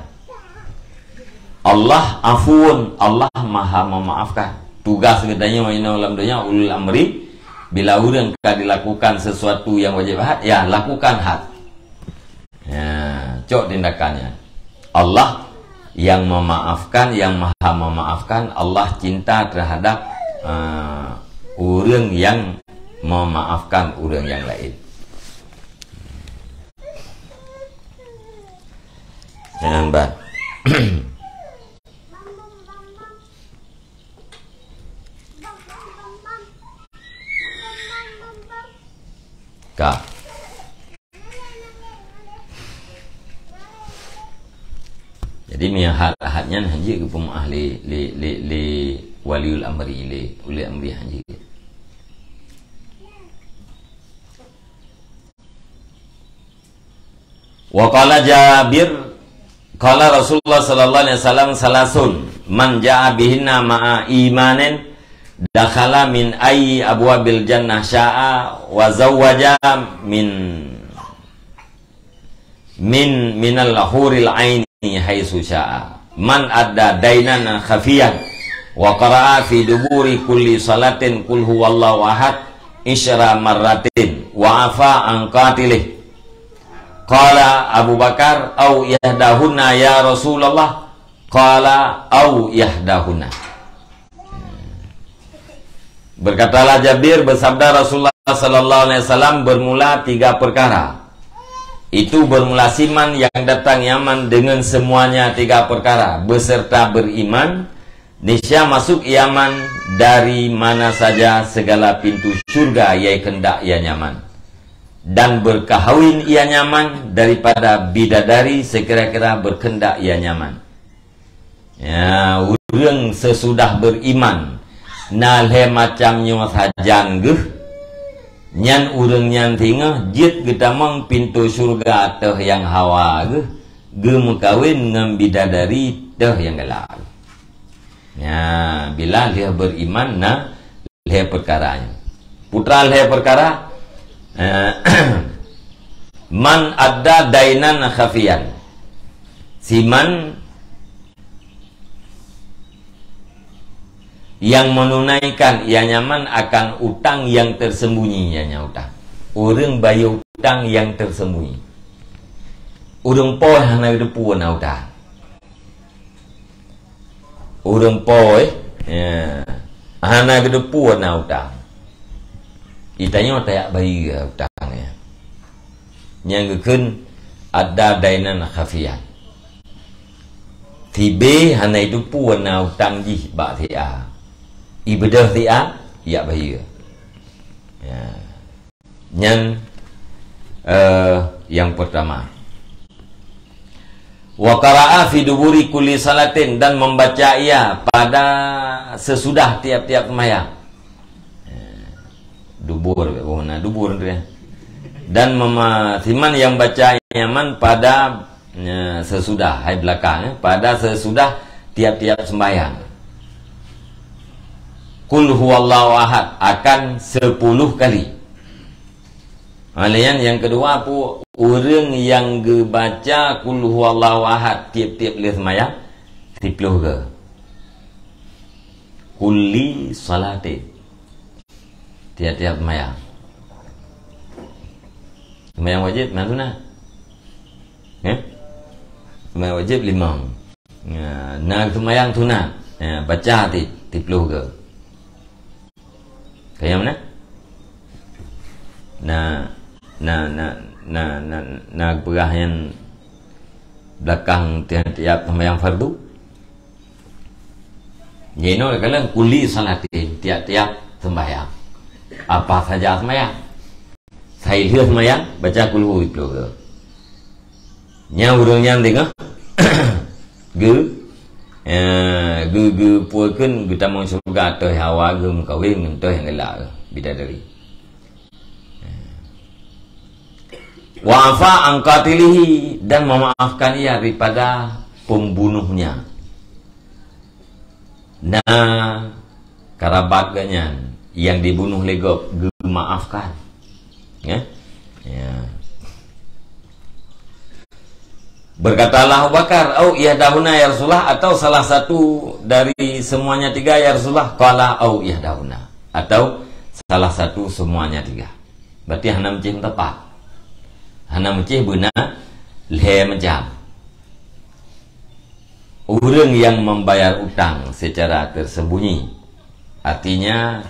Allah afuun, Allah maha memaafkan. Tugas geutanyoe inoe lam donya ulul amri, bila ureuëng ka dilakukan sesuatu yang wajib hat, ya, lakukan hat. Ya, cok tindakannya. Allah yang memaafkan, yang maha memaafkan, Allah cinta terhadap, eh, ureuëng yang memaafkan ureuëng yang lain. Jangan ban. Ka. Jadi, meuhat-hat nyan hanjeuet geupeumeu'ah lé, lé, lé, lé waliul amri, lé ulil amri hanjeuet. Wa qala Jabir, qala Rasulullah sallallahu alaihi wasallam, "Salasun, man ja'a bihinna ma'a imanin, dakhala min ayyi abwabil jannah sya'a, wa zawwaja min, min, minal huril aini haitsu sya'a. Man adda dainan khafiyan, wa qara'a fi duburi kulli salatin qul huwallahu ahad, isyra marratin, wa afa an qatilih." Qala Abu Bakar, "Au ihdahunna ya Rasulullah?" Qala, "Au ihdahunna." Berkatalah Jabir, bersabda Rasulullah sallallahu alaihi wasallam, bermula tiga perkara. Itu bermula siman yang datang Yaman dengan semuanya tiga perkara, beserta beriman, niscaya masuk Yaman dari mana saja segala pintu syurga yang kehendak ia nyaman. Dan berkahwin ia nyaman daripada bidadari sekira-kira berkehendak ia nyaman. Ya, ureuëng sesudah beriman, na lhée macam nyoe sajan geuh, nyan ureuëng nyan singoh jeuet geutamong pintoe syeuruga teuh nyang hawa geuh, geumeukawen ngon bidadari teuh nyang galak. Ya, bila lheueh beriman na lhée peukara nyoe. Putra lhée peukara, eh, man adda dainan khafiyan. Siman yang menunaikan ia nyaman akan utang yang tersembunyi ia nyaman utang. Ureuëng bayeue utang nyang teuseumbunyi. Ureuëng po hana geuteupeue na utang. Ureuëng po, ya, hana geuteupeue na utang. Geutanyoe tajak bayeue utang nyan. Nyang geukheun adda dainan khafiyan. Sibé hana geuteupeue na utang jih bak si A. Ibeudôh si A, jak bayeue. Ya. Nyan, eh, nyang pertama. Wa qara'a fi duburi kulli salatin, dan membaca ia pada sesudah tiap-tiap sembahyang. Eh, dubur, oh, na dubur tu ya. Dan mema-, siman nyang baca nyan pada, eh, sesudah, hai belakang, eh, pada sesudah tiap-tiap sembahyang. Qul huwallahu ahad akan sepuluh kali. Ha, lheuh nyan nyang keudua pu, ureuëng nyang geubaca Qul huwallahu ahad tiep-tiep lheueh seumayang, siploh goe. Kulli salatin. Tiep-tiep seumayang. Seumayang wajéb, na sunat? Eh? Seumayang wajéb limong. Ya, na seumayang sunat. Ya, baca ti, siploh goe. Kaya mana? Na, na, na, na, na, na peugah nyan belakang tiep-tiep seumayang fardu. Jinoe kalon kulli salatin, tiep-tiep sembahyang. Apa saja sembahyang. Sai lheueh seumayang, baca kulhu siploh goe. Nyan ureuëng nyan teungoh geu-, eh, geu-, geupukeun geutamong syeuruga ateueh hawa geuh meukawen ngon toh nyang galak bidadari. Wa afa an qatilihi, dan memaafkan ia daripada pembunuhnya. Na karabat geuh nyan nyang dibunuh lé gob geumaafkan. Ya. Ya. Berkatalah Abu Bakar, "Au ihdahuna ya Rasulullah," atau salah satu dari semuanya tiga, "Ya Rasulullah," qala, "Au ihdahuna," atau salah satu semuanya tiga. Berarti hana meucéh meutepat. Hana meucéh beuna lhée macam. Ureuëng nyang membayar utang secara tersembunyi, artinya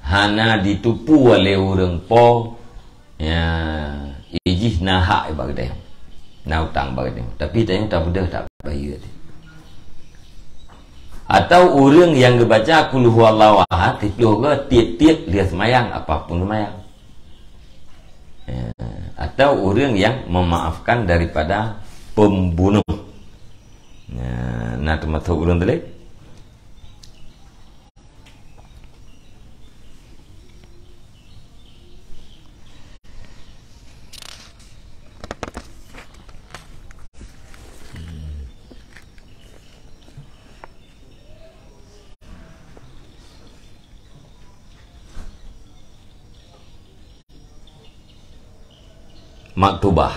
hana jiteupeue lé ureuëng po, ya, jih na hak bak geutanyoe, na utang bak geutanyoe, tapi tanyoe tabeudôh tak bayeue. Atau ureuëng nyang geubaca Qul huwallahu ahad siploh goe tiep-tiep lheueh seumayang, apapun seumayang. Ya, atau ureuëng nyang memaafkan daripada pembunuh. Ya, na teumasok ureuëng teuléh? Maktubah.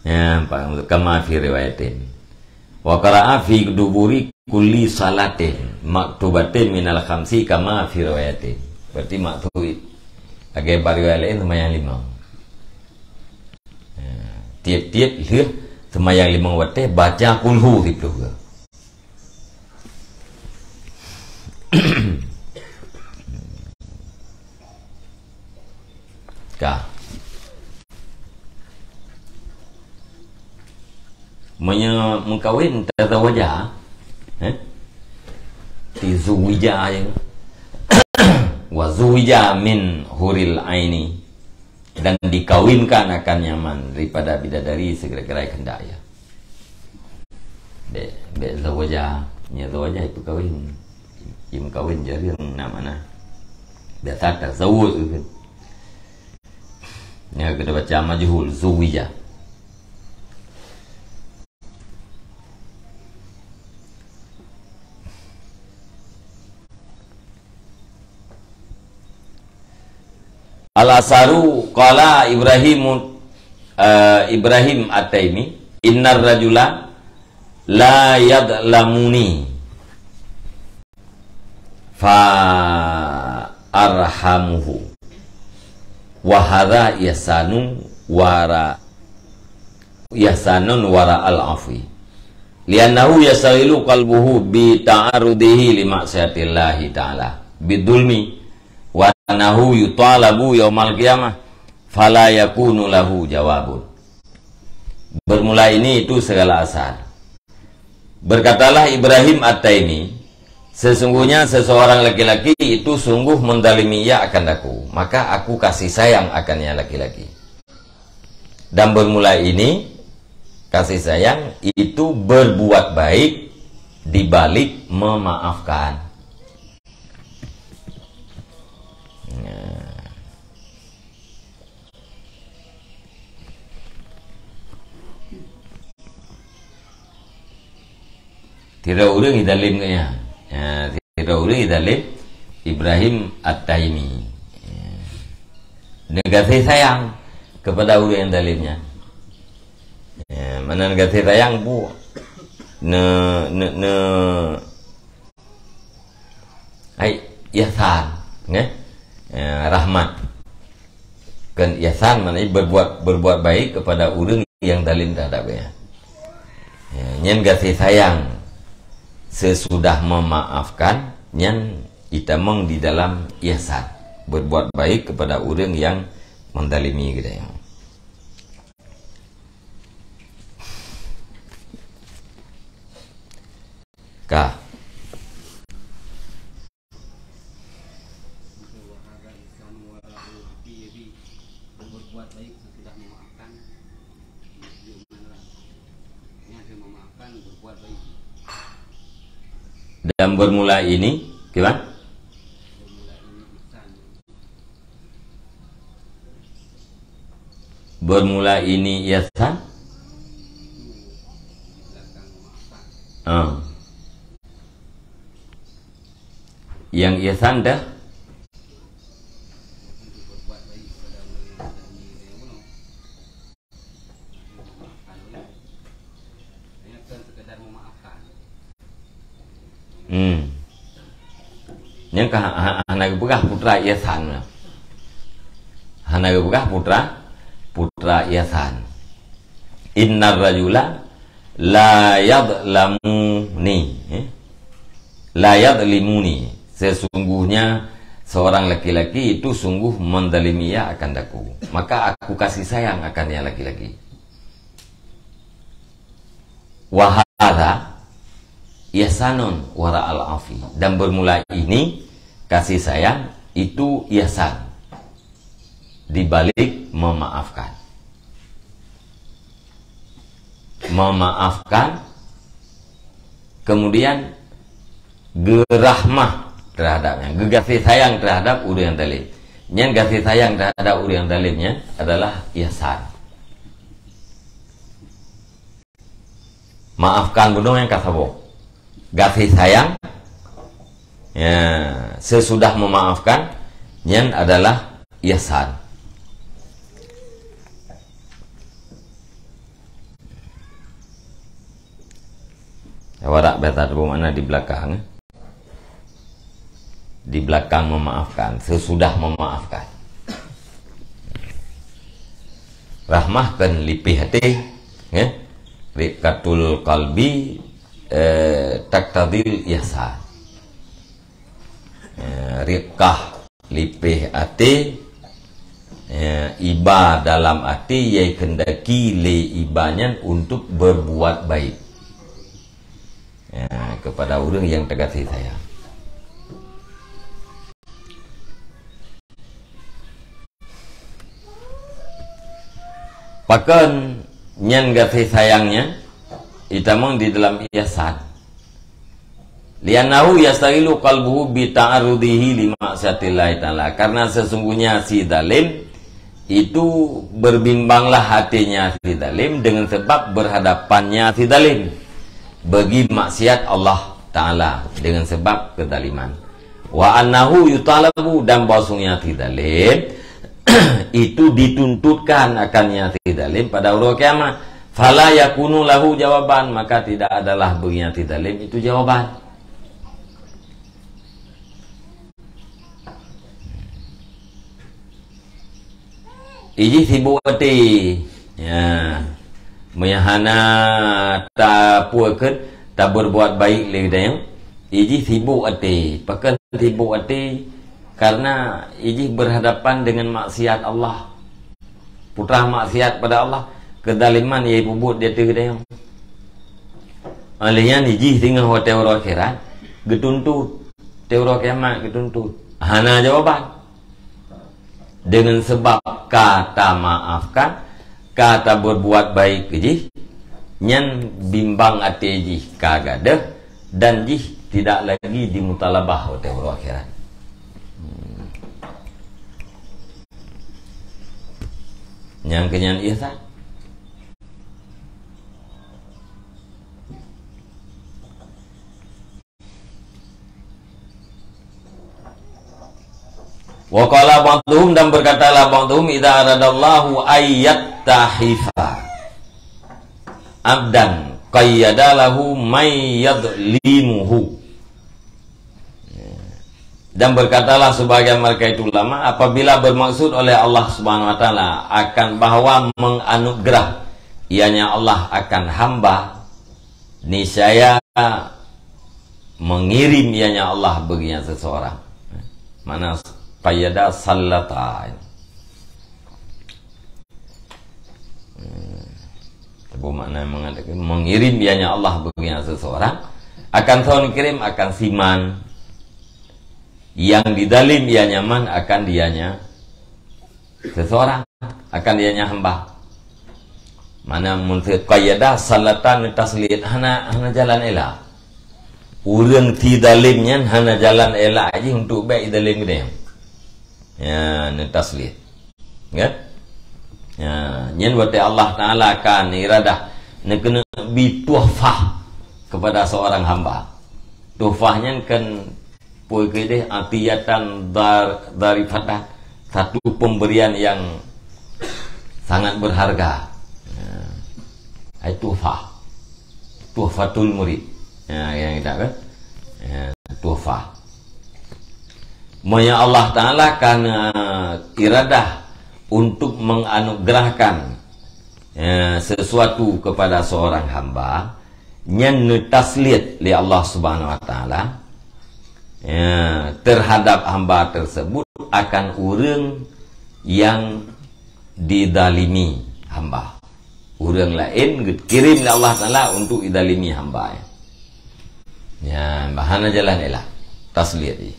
Ya, pa-, kama fi riwayatin. Wa qara'a fi duburi kulli salatin maktubatin minal khamsi kama fi riwayatin. Berarti maktub. Lagée bak riwayat laén seumayang limong. Ya, tiep-tiep lheueh seumayang limong watée baca kulhu siploh goe. Ka. Meunyoe meukawen, tazawaja, eh? Tizuwija, ya. Wa zuwija min huril aini. Dan dikawinkan akan nyaman daripada bidadari segera-gera kehendak ia. Bék, bék zawaja, nya zawaja itu kawin. Im kawin jarang nak mana. Biasa tazawuj itu. Nya kita baca majhul, zuwija. Al-Asaru qala Ibrahim, eh, Ibrahim At-Taimi, "Innar rajula la yadlamuni fa arhamuhu." Wa hadza ihsanu wara, ihsanun wara al-afwi. Li'annahu yashtaghilu qalbuhu bi ta'arrudihi li ma'siyatillahi ta'ala bidzulmi, wa annahu yutalabu yaumal qiyamah, fala yakunu lahu jawabun. Bermula ini itu segala asar. Berkatalah Ibrahim At-Taimi, "Sesungguhnya seseorang laki-laki itu sungguh menzalimi ia akan aku, maka aku kasih sayang akan ia laki-laki." Dan bermula ini, kasih sayang itu berbuat baik di balik memaafkan. Nah. Sidroe ureuëng idalem geuh nyan. Ya, sidroe ureuëng idalem Ibrahim At-Taimi. Ya. Neugaséh sayang kepada ureuëng nyang dalem nyan. Ya, mana neugaséh sayang bu. Ne, ne, ne, Hai, ihsan, nggih? Eh, rahmat. Kan ihsan maknanya berbuat, berbuat baik kepada ureuëng nyang zalim terhadap geuhnyan. Ya, nyan gaséh sayang sesudah memaafkan, nyan itamong di dalam ihsan. Berbuat baik kepada ureuëng nyang menzalimi geuhnyan. Ka. Dan bermula ini, gimana? Bermula ini ihsan? Ah. Yang ihsan dah? Hmm. Nyan ka ha-, ha-, hana geupeugah putra ihsan. Hana geupeugah putra, putra ihsan. Innar rajula la yadhlamuni, eh? La yadhlimuni. Sesungguhnya seorang laki-laki itu sungguh menzalimi ia akan aku. Maka aku kasih sayang akan ia laki-laki. Wa hadza ihsanun wara'al afi. Dan bermula ini kasih sayang itu ihsan di balik memaafkan. Memaafkan, kemudian geurahmah terhadapnya, geugaséh sayang terhadap ureuëng nyang zalim. Nyan gaséh sayang terhadap ureuëng nyang zalim nyan adalah ihsan. Maafkan bunoe nyang ka saboh. Gaséh sayang, ya, sesudah memaafkan, nyan adalah ihsan. Warak biasa tu makna di belakang, eh. Di belakang memaafkan, sesudah memaafkan. Rahmah kan lipih até, eh. Riqatul qalbi, eh, taktadil ihsan. Eh, riqah lipih até, ya, iba dalam até, nyang keundaki lé iba nyan untuk berbuat baik, ya, kepada ureuëng nyang tagaséh sayang. Pakon nyan gaséh sayang nyan? Itamong di dalam ihsan. Li'annahu yashtaghilu qalbuhu bi ta'arrudihi li ma'siyatillahi ta'ala. Karena sesungguhnya si zalim itu berbimbanglah hatinya si zalim dengan sebab berhadapannya si zalim bagi maksiat Allah Ta'ala dengan sebab kezaliman. Wa annahu yutalabu, dan bahwasanya si zalim itu dituntutkan akan nyang si zalim pada uroe kiamat. Fala yakunu lahu jawaban, maka tidak adalah bagi nyang si zalim itu jawaban. Ijih sibok até. Ya. Meunyo hana tapeue keuh, taberbuat baik lé geutanyoe, ijih sibok até. Pakon sibok até? Karena ijih berhadapan dengan maksiat Allah. Putra maksiat pada Allah, kezaliman nyang ipubuet di ateueh geutanyoe. Oleh nyan, ijih singoh watée uroe akhirat, geutuntut. Watée uroe kiamat geutuntut. Hana jawaban. Dengan sebab ka tamaafkan, ka taberbuat baik keu jih, nyan bimbang até jih ka gadeuh, dan jih tidak lagi dimutalabah watée uroe akhirat. Hmm. Nyang keunyan ihsan. Wa qala ba'duhum, dan berkatalah ba'duhum, "Idza aradallahu ayyattahifa abdan qayyada lahu may yadlimuhu." Dan berkatalah sebagian mereka itu ulama, apabila bermaksud oleh Allah Subhanahu wa Taala akan bahwa menganugerah, ianya Allah akan hamba, niscaya mengirim ianya Allah bagi seseorang. Mana qayyada, sallata. Hmm. Teupeue makna mengatakan mengirim ianya Allah bagi seseorang, akan son kirim akan siman. Yang didalim ianya man akan dianya seseorang, akan dianya hamba. Mana mun qayyada, sallata neutaslit, hana, hana jalan elak. Ureuëng ti dalim nyan hana jalan elak jih untuk bék idalim geude. Ya, neutaslit. Ya? Ya, nyan watée Allah Taala kan iradah neukeuneuk bi tuhfah kepada seorang hamba. Tuhfah nyan kan peue keudeh, atiyatan dar-, darifatah, satu pemberian yang sangat berharga. Ya. Ai tuhfah. Tuhfatul murid. Ya, yang kita kan? Ya, tuhfah. Meunyo Allah Taala kan, eh, iradah untuk menganugerahkan, ya, sesuatu kepada seorang hamba, nyan neutaslit lé Allah Subhanahu wa Taala, ya, terhadap hamba tersebut akan ureuëng yang didalimi hamba. Ureuëng laén geukirém lé Allah Taala untuk idalimi hamba. Nyan, bah hana jalan elak. Taslit jih.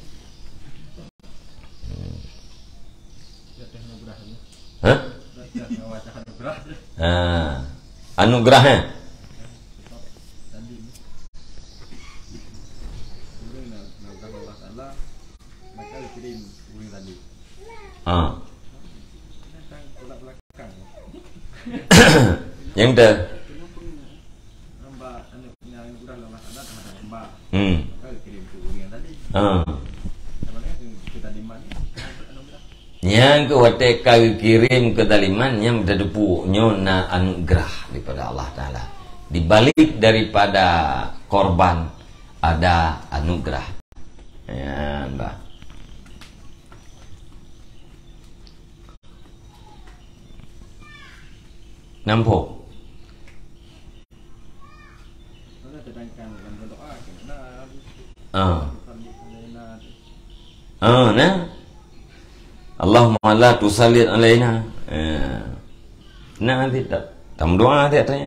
Hmm. Hah? Ha. Anugerah, eh? Ha. Nyang te. Hmm. Ha. Nyang keu watée ka geukirém keudaliman nyang teudeupue nyoe na anugerah daripada Allah Taala. Di balik daripada korban ada anugerah. Ya, bah. Nampak? Ah. Ah, nah. Allahumma la tusallit alaina. Eh. Nah, nanti tak. Tam doa nanti tanya.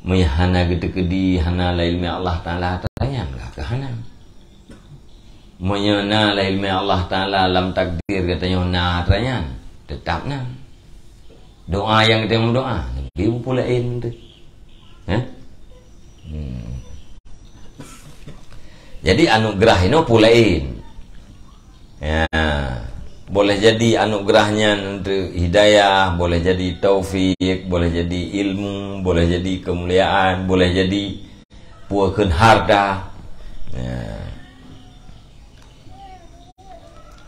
Meunyo hana geuteukeudi, hana lam iéleumé Allah Taala, tanyang lah keu hana. Meunyo na lam iéleumé Allah Taala lam takdir geutanyoe na, tanyang, teutap na. Doa nyang geutanyoe meudoa, Nabi pulaén tu. Hah? Hmm. Jadi anugerah inoe pulaén. Ya, boleh jadi anugerah nyan untuk hidayah, boleh jadi taufik, boleh jadi ilmu, boleh jadi kemuliaan, boleh jadi peue kheun harta. Ya.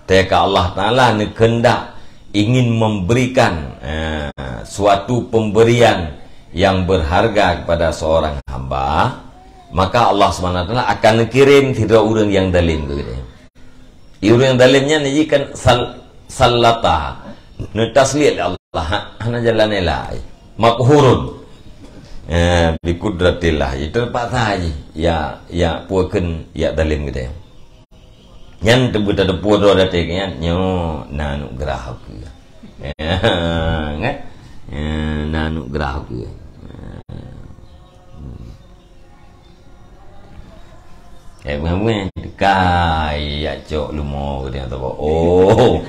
Teuka Allah Taala neukheundak ingin memberikan, ya, suatu pemberian yang berharga kepada seorang hamba, maka Allah Subhanahu wa Taala akan neukirém sidroe ureuëng nyang dalém keu geutanyoe. Ureuëng dalém nyan jih kan sal-, sallata. Neutasliet lé Allah, ha, hana jalan laén. Maqhurun. Eh, bi qudratillah. Terpaksa jih. Ya, ya, puakeun, ya, zalim geutanyoe. Nyan teubeuteupeue droe até nyan, nyoe na anugerah keu. Kan? Ya, na anugerah keu. Hmm. Eh, bukan-bukan. Kai, ya, cok lumo geutanyoe teuba. Oh.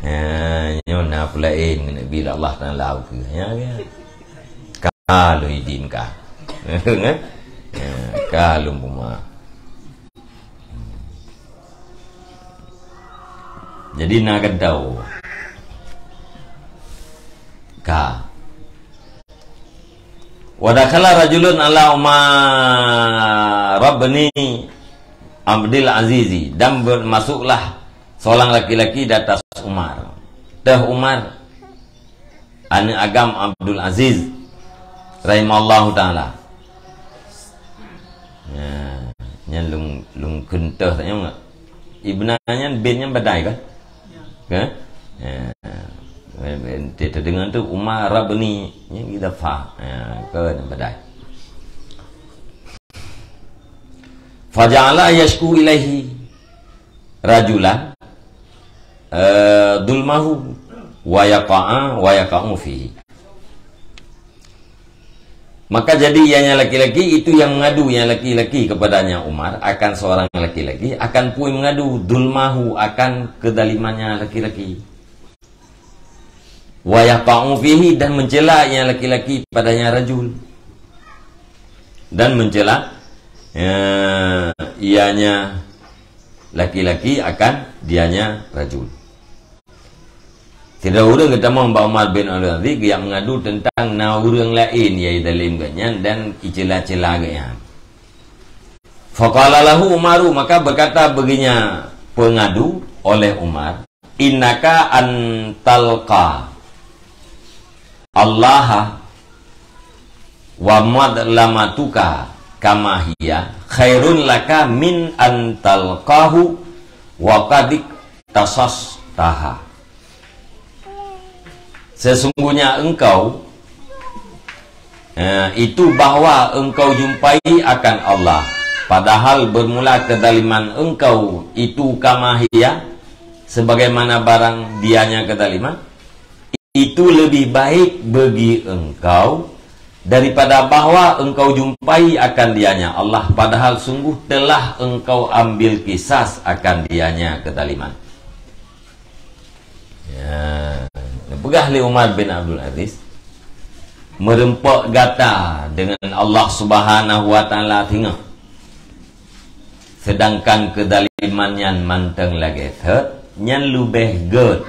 Ya, nyoe na peulaén ngon Nabi Allah Taala keu. Ya, ya. Ka lôn idin ka. Kan? Ya, ka lôn peuma. Jadi na geutanyoe. Ka. Wa dakhala rajulun ala Umar bin Abdul Aziz, dan ber-, masuklah seorang laki-laki di atas Umar. Teuh Umar, aneuk agam Abdul Aziz, rahimallahu taala. Ya, nyan lôn, lôn kheun teuh, tanyong nggak? Ibna nyan bin nyan badai kan? Kan? Ya. Teudeungon tu Umar bin, nyan idafah. Ya, kan badai. Faja'ala yashku ilaihi rajulan, eh, dulmahu wa yaqa'a wa yaqa'u fihi. Maka jadi ianya laki-laki itu yang mengadu yang laki-laki kepadanya Umar akan seorang laki-laki, akan pui mengadu dulmahu akan kedalimannya laki-laki. Wa yaqa'u fihi, dan mencela ianya laki-laki padanya rajul. Dan mencela, ya, ianya laki-laki akan dianya rajul. Sidroe ureuëng geutamong bak Umar bin Abdul Aziz, geujak mengadu tentang na ureuëng laén nyang zalim geuh nyan dan icela-cela geuh nyan. Faqala lahu Umaru, maka berkata baginya pengadu oleh Umar, "Innaka antalqa Allaha wa madlamatuka kama hiya khairun laka min antalqahu wa qad tasastaha." Sesungguhnya engkau, eh, itu bahwa engkau jumpai akan Allah, padahal bermula kedaliman engkau itu kama hiya, sebagaimana barang dianya kedaliman, itu lebih baik bagi engkau daripada bahwa engkau jumpai akan dianya Allah, padahal sungguh telah engkau ambil kisas akan dianya kedaliman. Ya, peugah lé Umar bin Abdul Aziz, meureumpok gata dengan Allah Subhanahu wa Taala teungoh. Sedangkan keudaliman nyan mantong lagée thot, nyan leubeh gét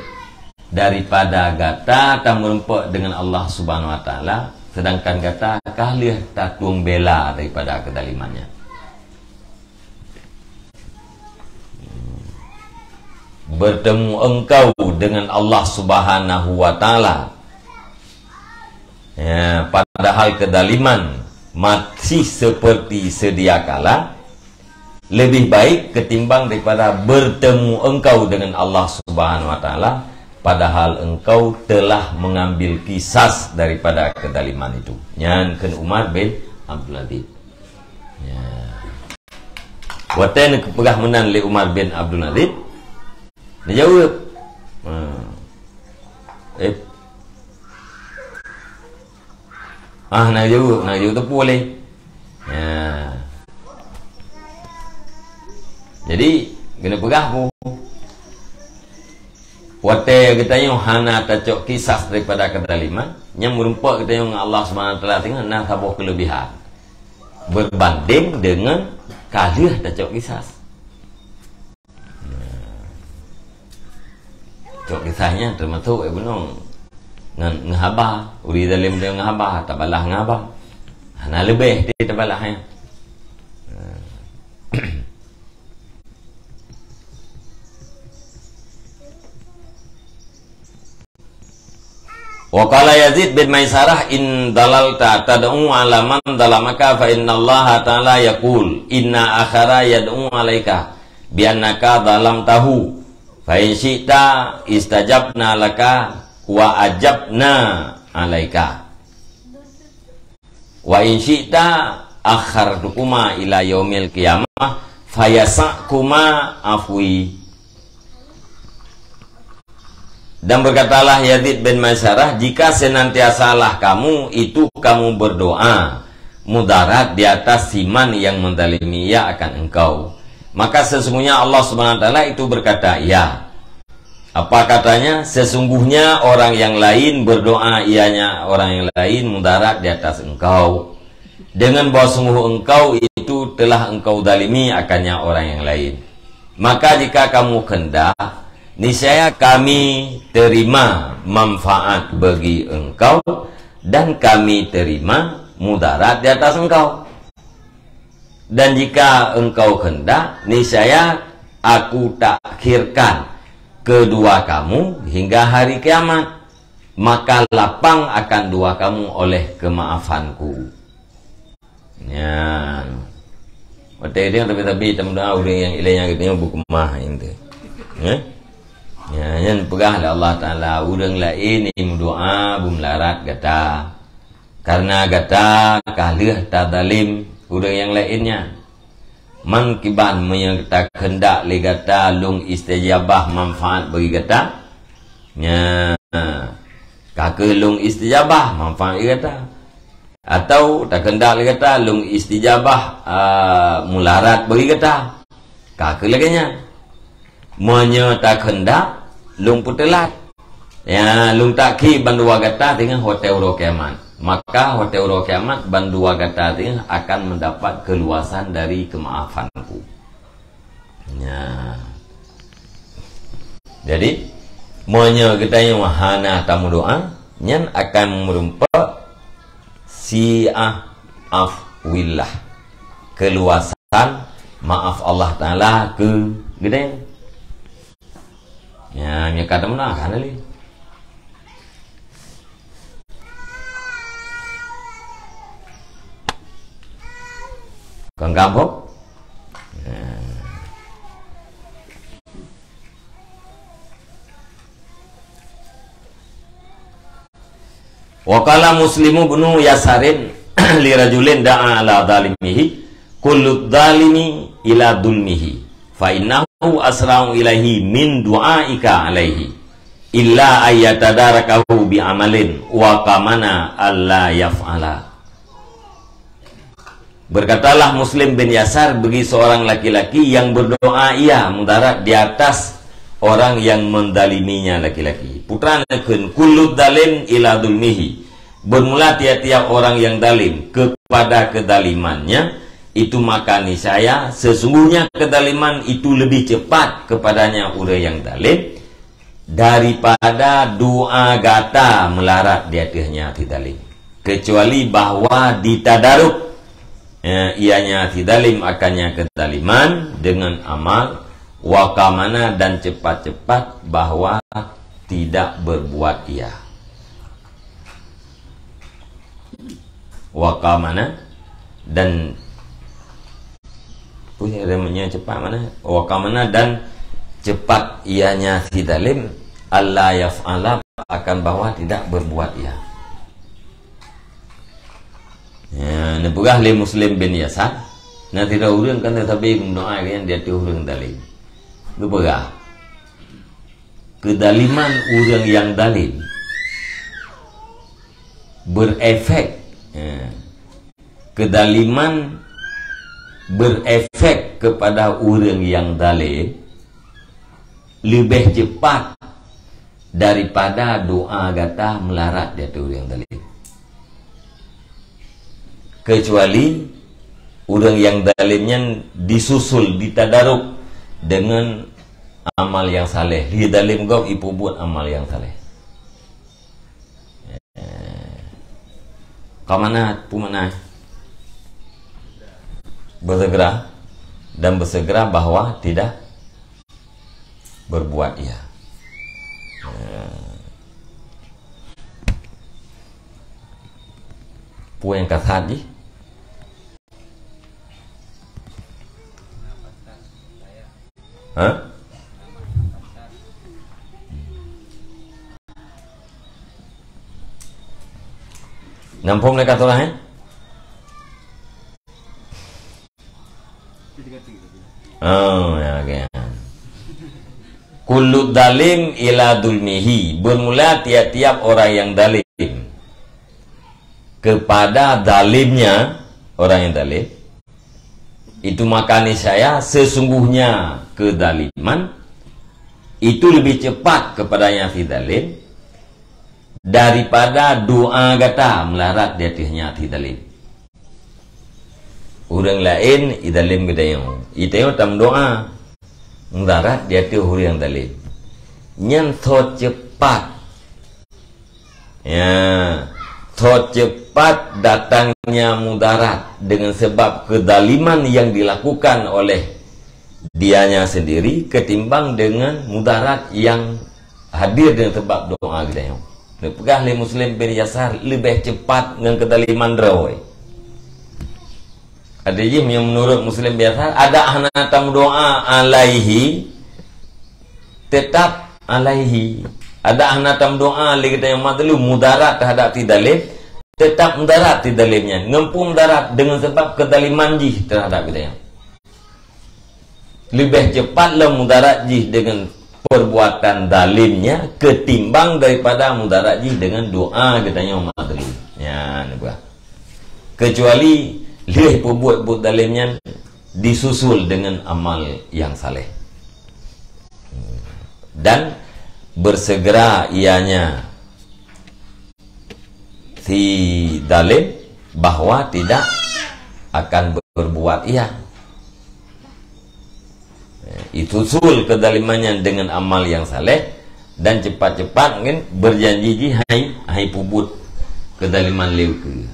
daripada gata tameureumpok dengan Allah Subhanahu wa Taala, sedangkan gata ka lheueh tatueng bela daripada keudaliman nyan. Bertemu engkau dengan Allah Subhanahu wa Taala, ya, padahal keudaliman masih seperti sedia kala, lebih baik ketimbang daripada bertemu engkau dengan Allah Subhanahu wa Taala, padahal engkau telah mengambil kisas daripada keudaliman itu. Nyan kheun Umar bin Abdul Aziz. Ya. Watée neupeugah meunan lé Umar bin Abdul Aziz, neujaweueb. Ha. Eh. Ah, neujaweueb, neujaweueb teupeu lé. Ya. Jadi, keuneuk peugah peue? Watée geutanyoe hana tacok kisas daripada keudaliman, nyang meureumpok geutanyoe ngon Allah Subhanahu wa Taala teungoh na saboh keuleubehan. Beubandeng deungon ka lheueh tacok kisas. Cok kisas nyan teumasok, eh, bunoe ngon, ngon haba, ureuëng zalim deungon haba, tabalah ngon haba. Hana leubeh teuh tabalah nyan. Wa qala Yazid bin Maisarah, "In dalalta tad'u ala man dalamaka, fa innallaha ta'ala yaqul, inna akhara yad'u alaika bi annaka dalamtahu, fa in syi'ta istajabna laka, wa ajabna alaika. Wa in syi'ta akhartukuma ila yaumil qiyamah fayasa'kuma afwi." Dan berkatalah Yazid bin Maisarah, "Jika senantiasalah kamu itu kamu berdoa mudarat di atas siman yang mendalimi ia akan engkau, maka sesungguhnya Allah Subhanahu wa Taala itu berkata, 'Ya.'" Apa katanya? "Sesungguhnya orang yang lain berdoa ianya orang yang lain mudarat di atas engkau, dengan bahwa sungguh engkau itu telah engkau zalimi akannya orang yang lain." Maka jika kamu kehendak, niscaya kami terima manfaat bagi engkau dan kami terima mudarat di atas engkau. Dan jika engkau kehendak, niscaya aku takhirkan kedua kamu hingga hari kiamat, maka lapang akan dua kamu oleh kemaafanku. Nyan. Watèe dia tapi-tapi teumeudoa ureueng nyang ilèe nyan geutanyoe beukeumah intu. Ya? Ya, nyan peugah lé Allah Taala, ureueng laén nyang meudoa beumelarat gata. Karena gata ka lheueh tazalém ureueng nyang laén nyan. Man kiban meunyoe takheundak lé gata lôn istijabah manfaat bagi gata, nya, ka kheueh lôn istijabah manfaat bagi gata. Atau takheundak lé gata lôn istijabah, a, mularat bagi gata, ka kheueh lagèe nyan. Meunyoe takheundak, lôn peuteulat. Ya, lôn takhé bandua gata teungoh watèe uroe kiamat. Maka watèe uroe kiamat bandua gata teungoh akan mendapat keluasan dari kemaafan-Ku. Ya. Jadi, meunyoe geutanyoe hana tameudoa, nyan akan meurumpok si'ah afwillah, keluasan maaf Allah Taala keu geutanyoe. Ya, nyoe ka teumeudoa hana lé. Kon gampông? Ya. Wa qala Muslim ibnu Yasarin li rajulin da'a ala zalimihi, "Kullu zalimi ila zulmihi, fa innahu asra'u ilaihi min du'aika alaihi, illa ayyatadarakahu bi amalin wa qamana alla yaf'ala." Berkatalah Muslim bin Yasar bagi seorang laki-laki yang berdoa ia mudarat di atas orang yang mendaliminya laki-laki. Putra neukheun, "Kullu dalim ila dulmihi." Bermula tiap-tiap orang yang dalim kepada kedalimannya, itu maka niscaya sesungguhnya kedaliman itu lebih cepat kepadanya ureueng yang dalim daripada doa gata meularat di ateueh nyan si dalim, keucuali bahwa ditadaruk, eh, ianya si dalim akan nyan keudaliman deungon amal, wa qamana, dan cepat-cepat bahwa tidak berbuat ia. Wa qamana, dan, punya cepat mana? Wa qamana, dan cepat ianya si dalim, alla yaf'ala, akan bahwa tidak berbuat ia. Ya, neupeugah lé Muslim bin Yasar, na sidroe ureueng kan teusabe meudoa nyan di ateueh ureueng dalim. Neupeugah, keudaliman ureueng nyang dalim berefek, ya, keudaliman berefek kepada ureueng nyang dalim leubeh cepat daripada doa gata meularat di ateueh ureueng dalim. Keucuali ureueng nyang dalim nyan disusul, ditadaruk deungon amal nyang saleh. Di dalim gob ipeubuet amal nyang saleh. Qamana, peue makna? Bersegera, dan bersegera bahwa tidak berbuat ia. Ya. Peue nyang ka that jih? Ha? Nampung mereka tu lah, eh? Oh, ya, oke. Kullu dalim ila dulmihi. Bermula tiap-tiap orang yang dalim kepada dalimnya, orang yang dalim. Itu makani saya, sesungguhnya kedaliman itu lebih cepat kepada yang si dalim daripada doa gata melarat di ateueh nyan si dalim. Ureuëng laén idalém geutanyoe, geutanyoe tameudoa meudarat di ateueh ureuëng dalém. Nyan tho cepat, ya, tho cepat datangnya mudarat dengan sebab kedaliman yang dilakukan oleh dianya sendiri ketimbang dengan mudarat yang hadir dengan sebab doa geutanyoe. Neupeugah lé Muslim bin Yasar leubeh cepat ngon keudaliman droe. Ada jih nyang menurut Muslim bin Yasar, ada hana tameudoa alaihi, tetap alaihi. Ada hana tameudoa lé geutanyoe mazlum mudarat terhadap si dalém, tetap mudarat si dalém nyan. Ngon peue mudarat? Dengan sebab keudaliman jih terhadap geutanyoe. Leubeh cepat lom mudarat jih dengan perbuatan dalimnya ketimbang daripada mudarat jih dengan doa geutanyoe mazlum. Nyan bah. Kecuali lheueh peubuet buet dalém nyan disusul dengan amal yang saleh. Dan bersegera ianya si dalim bahwa tidak akan berbuat ia. Itu sul kedalimannya dengan amal yang saleh dan cepat-cepat mungkin berjanji jih hai, hai peubuet kedaliman leuke.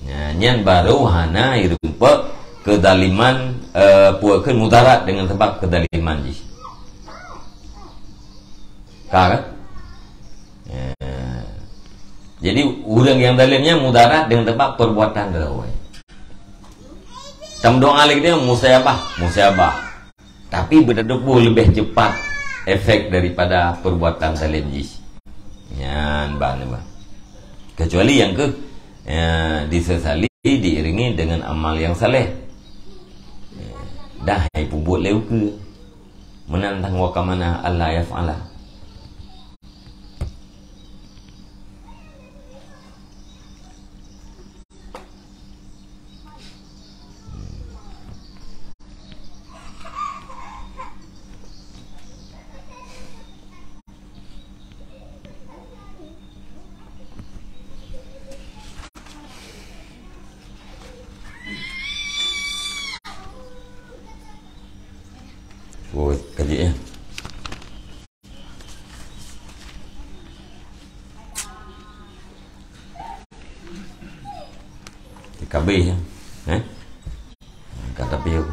Nah, nyan baru hana irumpok kedaliman, eh, pue ke mudarat dengan sebab kedaliman jih. Ka kan? Eh, jadi, ureuëng nyang dalimnya mudarat dengan sebab perbuatan droe. Tameudoa lagi dia musayabah, musayabah. Tapi beutatupu leubeh cepat efek daripada perbuatan dalim jih. Nyan ban bah. Kecuali nyang keuh, ya, disesali diiringi dengan amal yang saleh. Ya, dah hai peubuet leuke. Meunan tang wa kamana Allah yaf'ala. Oh, kaji ya. Kabeh, eh? Kata piu.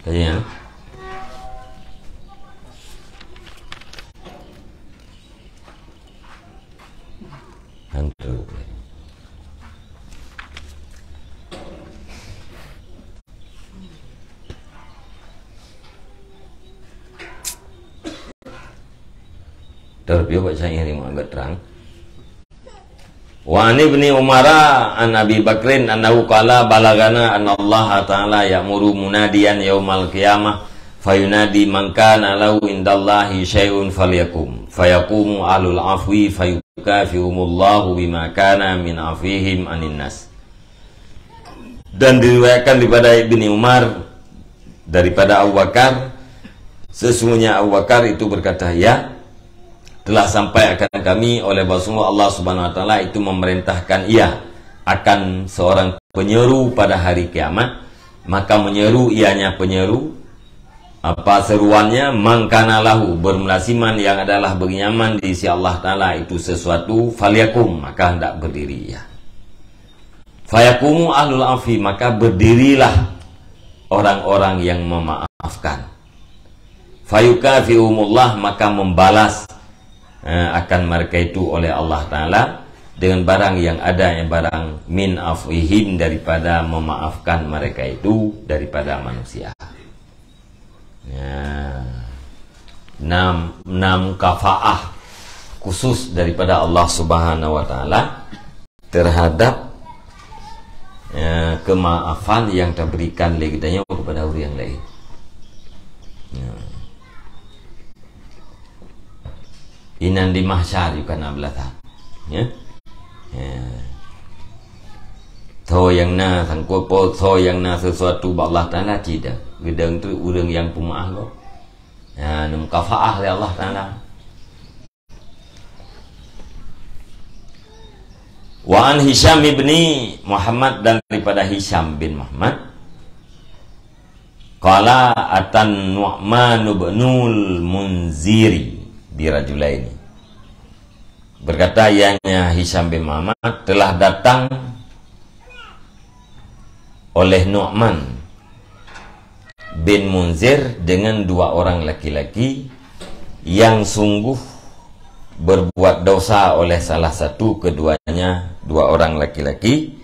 Tanya. Hantu. Terpiu buat saya ni agak terang. Wa an Ibni Umara an Abi Bakrin annahu qala balagana anna Allah Ta'ala ya'muru munadiyan yaumal qiyamah fayunadi man kana lahu indallahi syai'un falyakum fayaqumu ahlul afwi fayukafi'umullahu bima kana min afwihim anin nas. Dan diriwayatkan daripada Ibni Umar daripada Abu Bakar, sesungguhnya Abu Bakar itu berkata, "Ya, telah sampai akan kami oleh Rasulullah Allah Subhanahu wa Taala itu memerintahkan ia akan seorang penyeru pada hari kiamat, maka menyeru ianya penyeru, apa seruannya, mangkana lahu, bermula siman yang adalah bernyaman di sisi Allah Taala itu sesuatu, falyakum, maka hendak berdiri ia." Fayakumu ahlul afi, maka berdirilah orang-orang yang memaafkan. Fayukafi'umullah, maka membalas eh, akan mereka itu oleh Allah Ta'ala dengan barang yang ada, yang barang min afwihim, daripada memaafkan mereka itu daripada manusia. Ya. Nam, nam kafaah khusus daripada Allah Subhanahu wa Ta'ala terhadap, ya, kemaafan yang terberikan oleh geutanyoe kepada orang lain. Ya. Inan di mahsyar juga na beulasan. Ya. Ya. Tho nyang na sangkot po, tho nyang na sesuatu bak Allah Ta'ala cit dah. Geudong tu ureuëng nyang peumaah gob. Ya, neumeukafaah lé Allah Ta'ala. Wa an Hisham ibni Muhammad, dan daripada Hisham bin Muhammad, qala atan Nu'man ibnul Munziri birajulaini. Berkata ianya Hisham bin Muhammad, telah datang oleh Nu'man bin Munzir dengan dua orang laki-laki yang sungguh berbuat dosa oleh salah satu keduanya, dua orang laki-laki,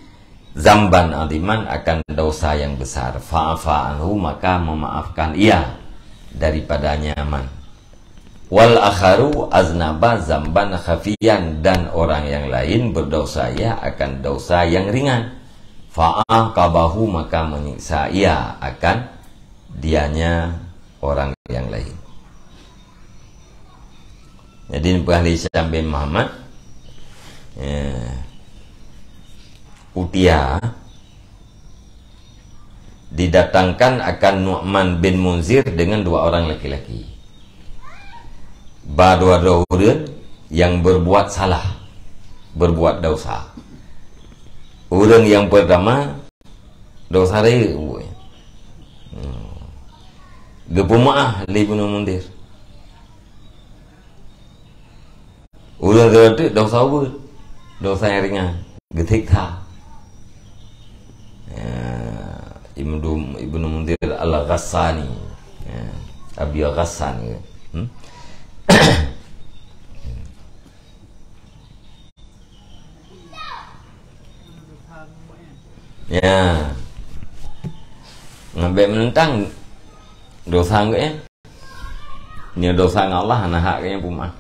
zamban aziman, akan dosa yang besar. Fa'afa anhu, maka memaafkan ia daripadanya man. Wal akharu aznaba zamban khafiyan, dan orang yang lain berdosa ia akan dosa yang ringan. Fa'aqabahu, maka menyiksa ia akan dianya orang yang lain. Jadi, peugah lé Hisham bin Muhammad, eh, utia didatangkan akan Nu'man bin Munzir dengan dua orang laki-laki. Ba dua droe ureuëng nyang berbuat salah, berbuat dosa. Ureuëng nyang pertama, dosa rayeuk buet. Hmm. Geupeumaah lé Ibnu Munzir. Ureuëng teuk dosa ubeut, dosa nyang ringan, geuseksa. Ya, Ibnu, Ibnu Munzir Al-Ghassani. Ya, Abi Ghassan ke? Hmm? Ya. Ngabek menentang dosa enggak ya? Nyoe dosa ngon Allah, hana hak geuh nyan peumaah.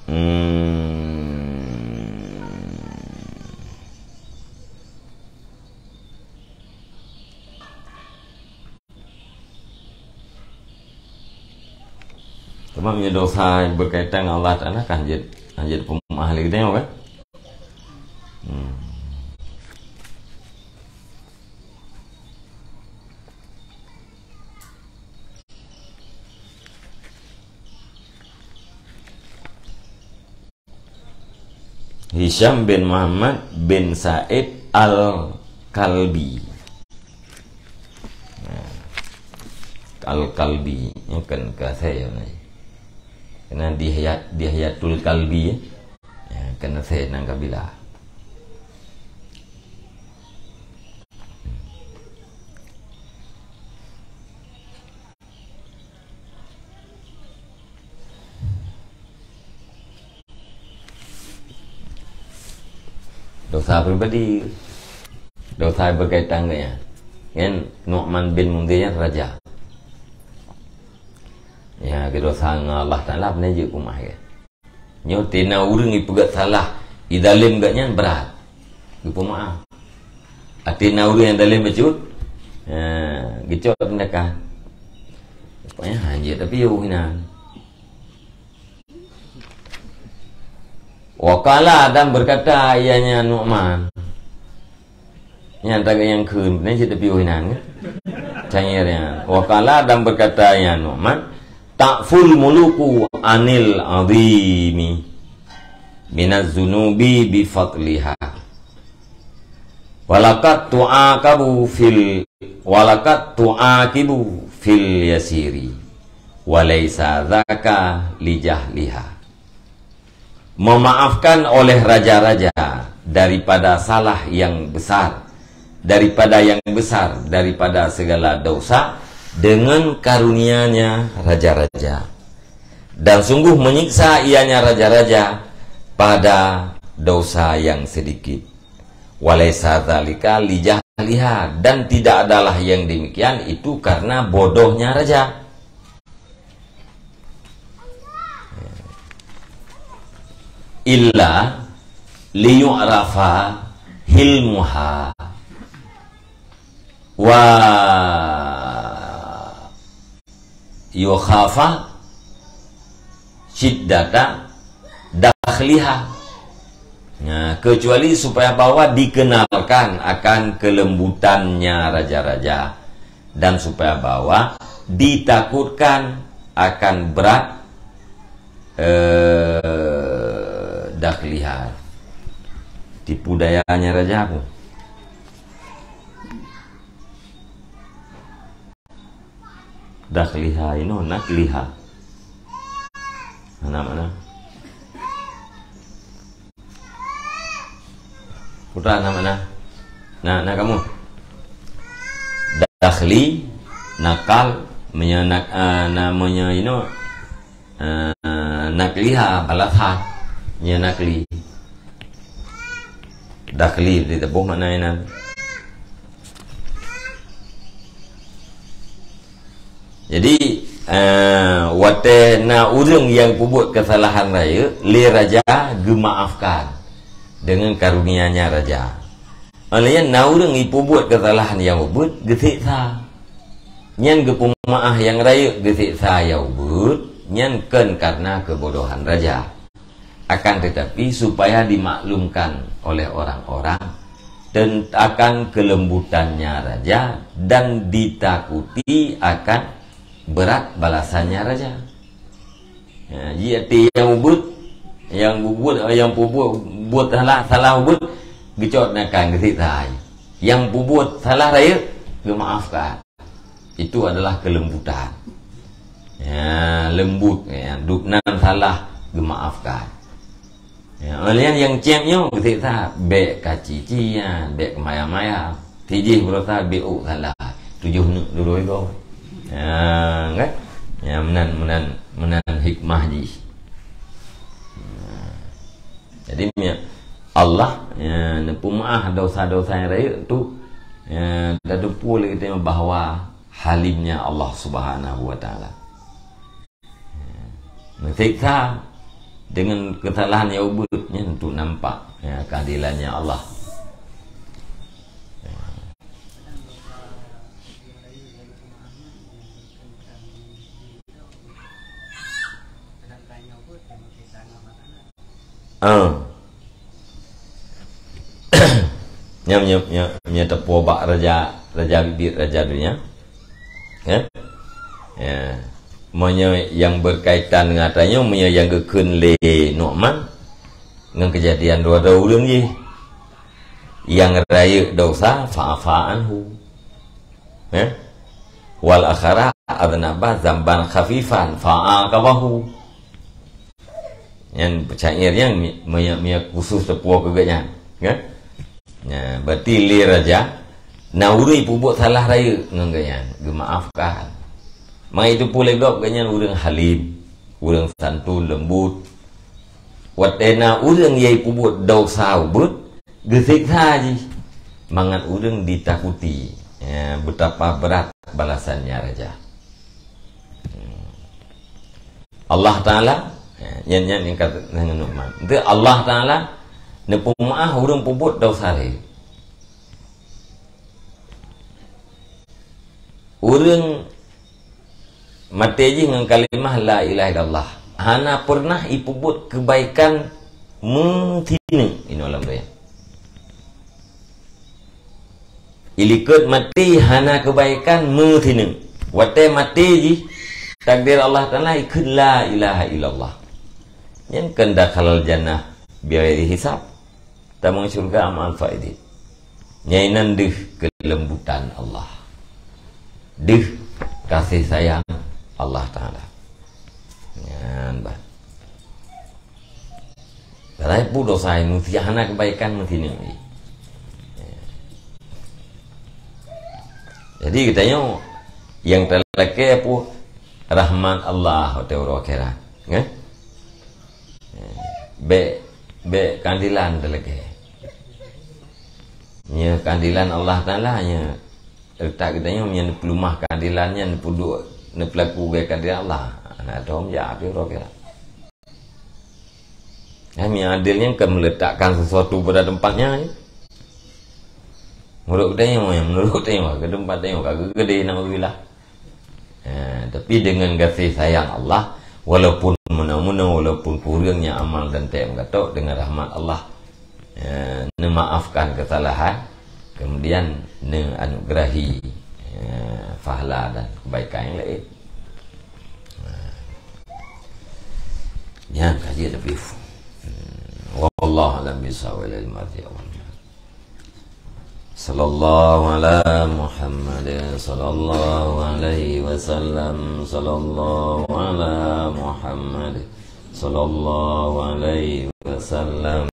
Hmm. Teuma meunyoe dosa berkaitan ngon Allah Taala kan jeuet, jeuet peumaah lé geutanyoe kan? Hmm. Hisham bin Muhammad bin Said Al-Kalbi. Nah, Al-Kalbi, nyoe kan ka saya ni. Kena Dihya-, Dihyatul Kalbi, ya. Ya, kena saya nang kabila. Dosa pribadi. Dosa berkaitan dengan, kan, Nu'man bin Munzir nyan raja. Ya, geudosa ngon Allah Taala, beuna jeuet peumaah, kan. Nyoe tina ureuëng ipeugah salah, idalem geuh nyan brat. Geupeumaah. Atina ureuëng nyang dalem bacut, ha, geucok tindakan. Rupanya hana jeuet tapiôh inan. Wa qala, dan berkata ianya Nu'man. Nyan taga nyang kheun, nyan jeuet tapiôh inan, kan? Cangir nyan. Wa qala, dan berkata ianya Nu'man, ta'ful muluku anil azimi minaz zunubi bi fadliha. Walaqad tu'aqabu fil, walaqad tu'aqibu fil yasiri, wa laisa dzaka li jahliha. Memaafkan oleh raja-raja daripada salah yang besar, daripada yang besar, daripada segala dosa, dengan karunia-Nya raja-raja. Dan sungguh menyiksa ianya raja-raja pada dosa yang sedikit. Walaisa dzalika li jahliha, dan tidak adalah yang demikian itu karena bodohnya raja. Illa liyu'rafa hilmuha wa yukhafa syiddata dakhliha. Nah, kecuali supaya bahwa dikenalkan akan kelembutannya raja-raja, dan supaya bahwa ditakutkan akan berat, eh, dakhliha, tipu dayanya raja pun. Dakhliha inoe nakliha. Hana makna. Putra hana makna. Na, na kamoe. Dakhli, nakal, meunyoe nak, ah, na meunyoe inoe, ah, nakliha, balasha. Nyoe nakli. Dakhli, di teuboh makna inan. Jadi, eh, watée na ureuëng nyang peubuet keusalahan rayeuk, lé raja geumaafkan deungon karunia-Nya raja. Óh lheueh nyan na ureuëng jipeubuet keusalahan nyang ubit, geuseksa. Nyan geupeumeuáh nyang rayeuk, geuseksa nyang ubit, nyan kon kareuna keubodohan raja. Akan tetapi, supaya dimaklumkan oleh orang-orang dan akan kelembutannya raja dan ditakuti akan berat balasannya raja. Ya, ji até nyang ubit, nyang bubuet, nyang peubuet, buet salah, salah ubit, geucok nakal, geuseksa. Nyang peubuet salah rayeuk, geumaafkan. Itu adalah kelembutan. Ya, lembut, ya, dubnan salah, geumaafkan. Ya, óh lheueh nyan nyang cém nyoe, geuseksa, bék kaci-cian, bék keumaya-maya. Sijih beurasa bék ôk salah. Tujoh neuk dudoe goe. Ya, kan? Ya, meunan, meunan, meunan hikmah jih. Ya. Jadi, ya, Allah, ya, neupeumaáh dosa-dosa nyang rayeuk tu, ya, tateupeue lé geutanyoe bahwa halimnya Allah Subhanahu wa Taala. Meuseksa deungon keusalahan nyang ubit nyan untuk nampak, ya, keadilannya Allah. Ah. Nyan, nyan, nyan, nyan teupeue bak raja, raja biet, raja donya. Ya. Ya. Meunyoe nyang berkaitan dengan ata nyoe, meunyoe nyang geukheun lé Nu'man ngon keujadian dua droe ureuëng jih. Nyang rayeuk dosa, fa'afa anhu. Ya. Wal akhara adznaba dzanban khafifan, fa'aqabahu. Nyan syair nyan mi-, mi-, mi-, khusus teupeue keu geuhnyan, kan? Nah, berarti lé raja, na ureuëng peubuet salah rayeuk ngon geuhnyan, geumaafkan. Maka itu peuleubeh geuhnyan ureuëng halim, ureuëng santun, lembut. Watée na ureuëng nyang peubuet dosa ubit, geuseksa jih, mangat ureuëng ditakuti, ya, betapa berat balasannya raja. Hmm. Allah Taala, ya, nyan, nyan nyang kata ngon Nu'man. Ente Allah Taala neupeumaáh ureuëng peubuet dosa rayeuk. Ureuëng maté jih ngon kalimah la ilaha illallah. Hana pernah ipeubuet keubaikan meusineuk inoe lam donya. Ilikot maté hana keubaikan meusineuk. Watée maté jih, takdir Allah Taala ikheun la ilaha illallah. Nyan kon dakhalal jannah bighairi hisab. Tamong syurga ma'al faizin. Nyan deuh keulembutan Allah. Deuh kasih sayang Allah Taala. Nyan bah. Padahai peue dosa meusti hana keubaikan meusti nyoe. Jadi geutanyoe Nyang talakée peue? Rahmat Allah watée uroe akhirat. Nggih? Bék, bék kandilan talakée. Nyoe kandilan Allah Taala nyoe. Letak geutanyoe nyoe neupeulumah kandilan nyan, neupeuduek, neupeulaku bak kandilan Allah. Hana tom jak api uroe akhirat. Kami adil nyan kan meletakkan sesuatu pada tempatnya. Menurut geutanyoe, menurut geutanyoe, ke tempat tanyoe, ka geude, naudzubillah. Ha, tapi dengan kasih sayang Allah, walaupun meunoe-meunoe, walaupun kureueng nyan amal dan tém gatok, dengan rahmat Allah, ha, neumaafkan kesalahan, kemudian neuanugerahi, ha, pahala dan kebaikan yang lain. Ha. Nyan ka jeuet tapi. Hmm. Wallahu a'lam bishawab. Sallallahu ala Muhammad, sallallahu alaihi wasallam, sallallahu ala Muhammad, sallallahu alaihi wasallam.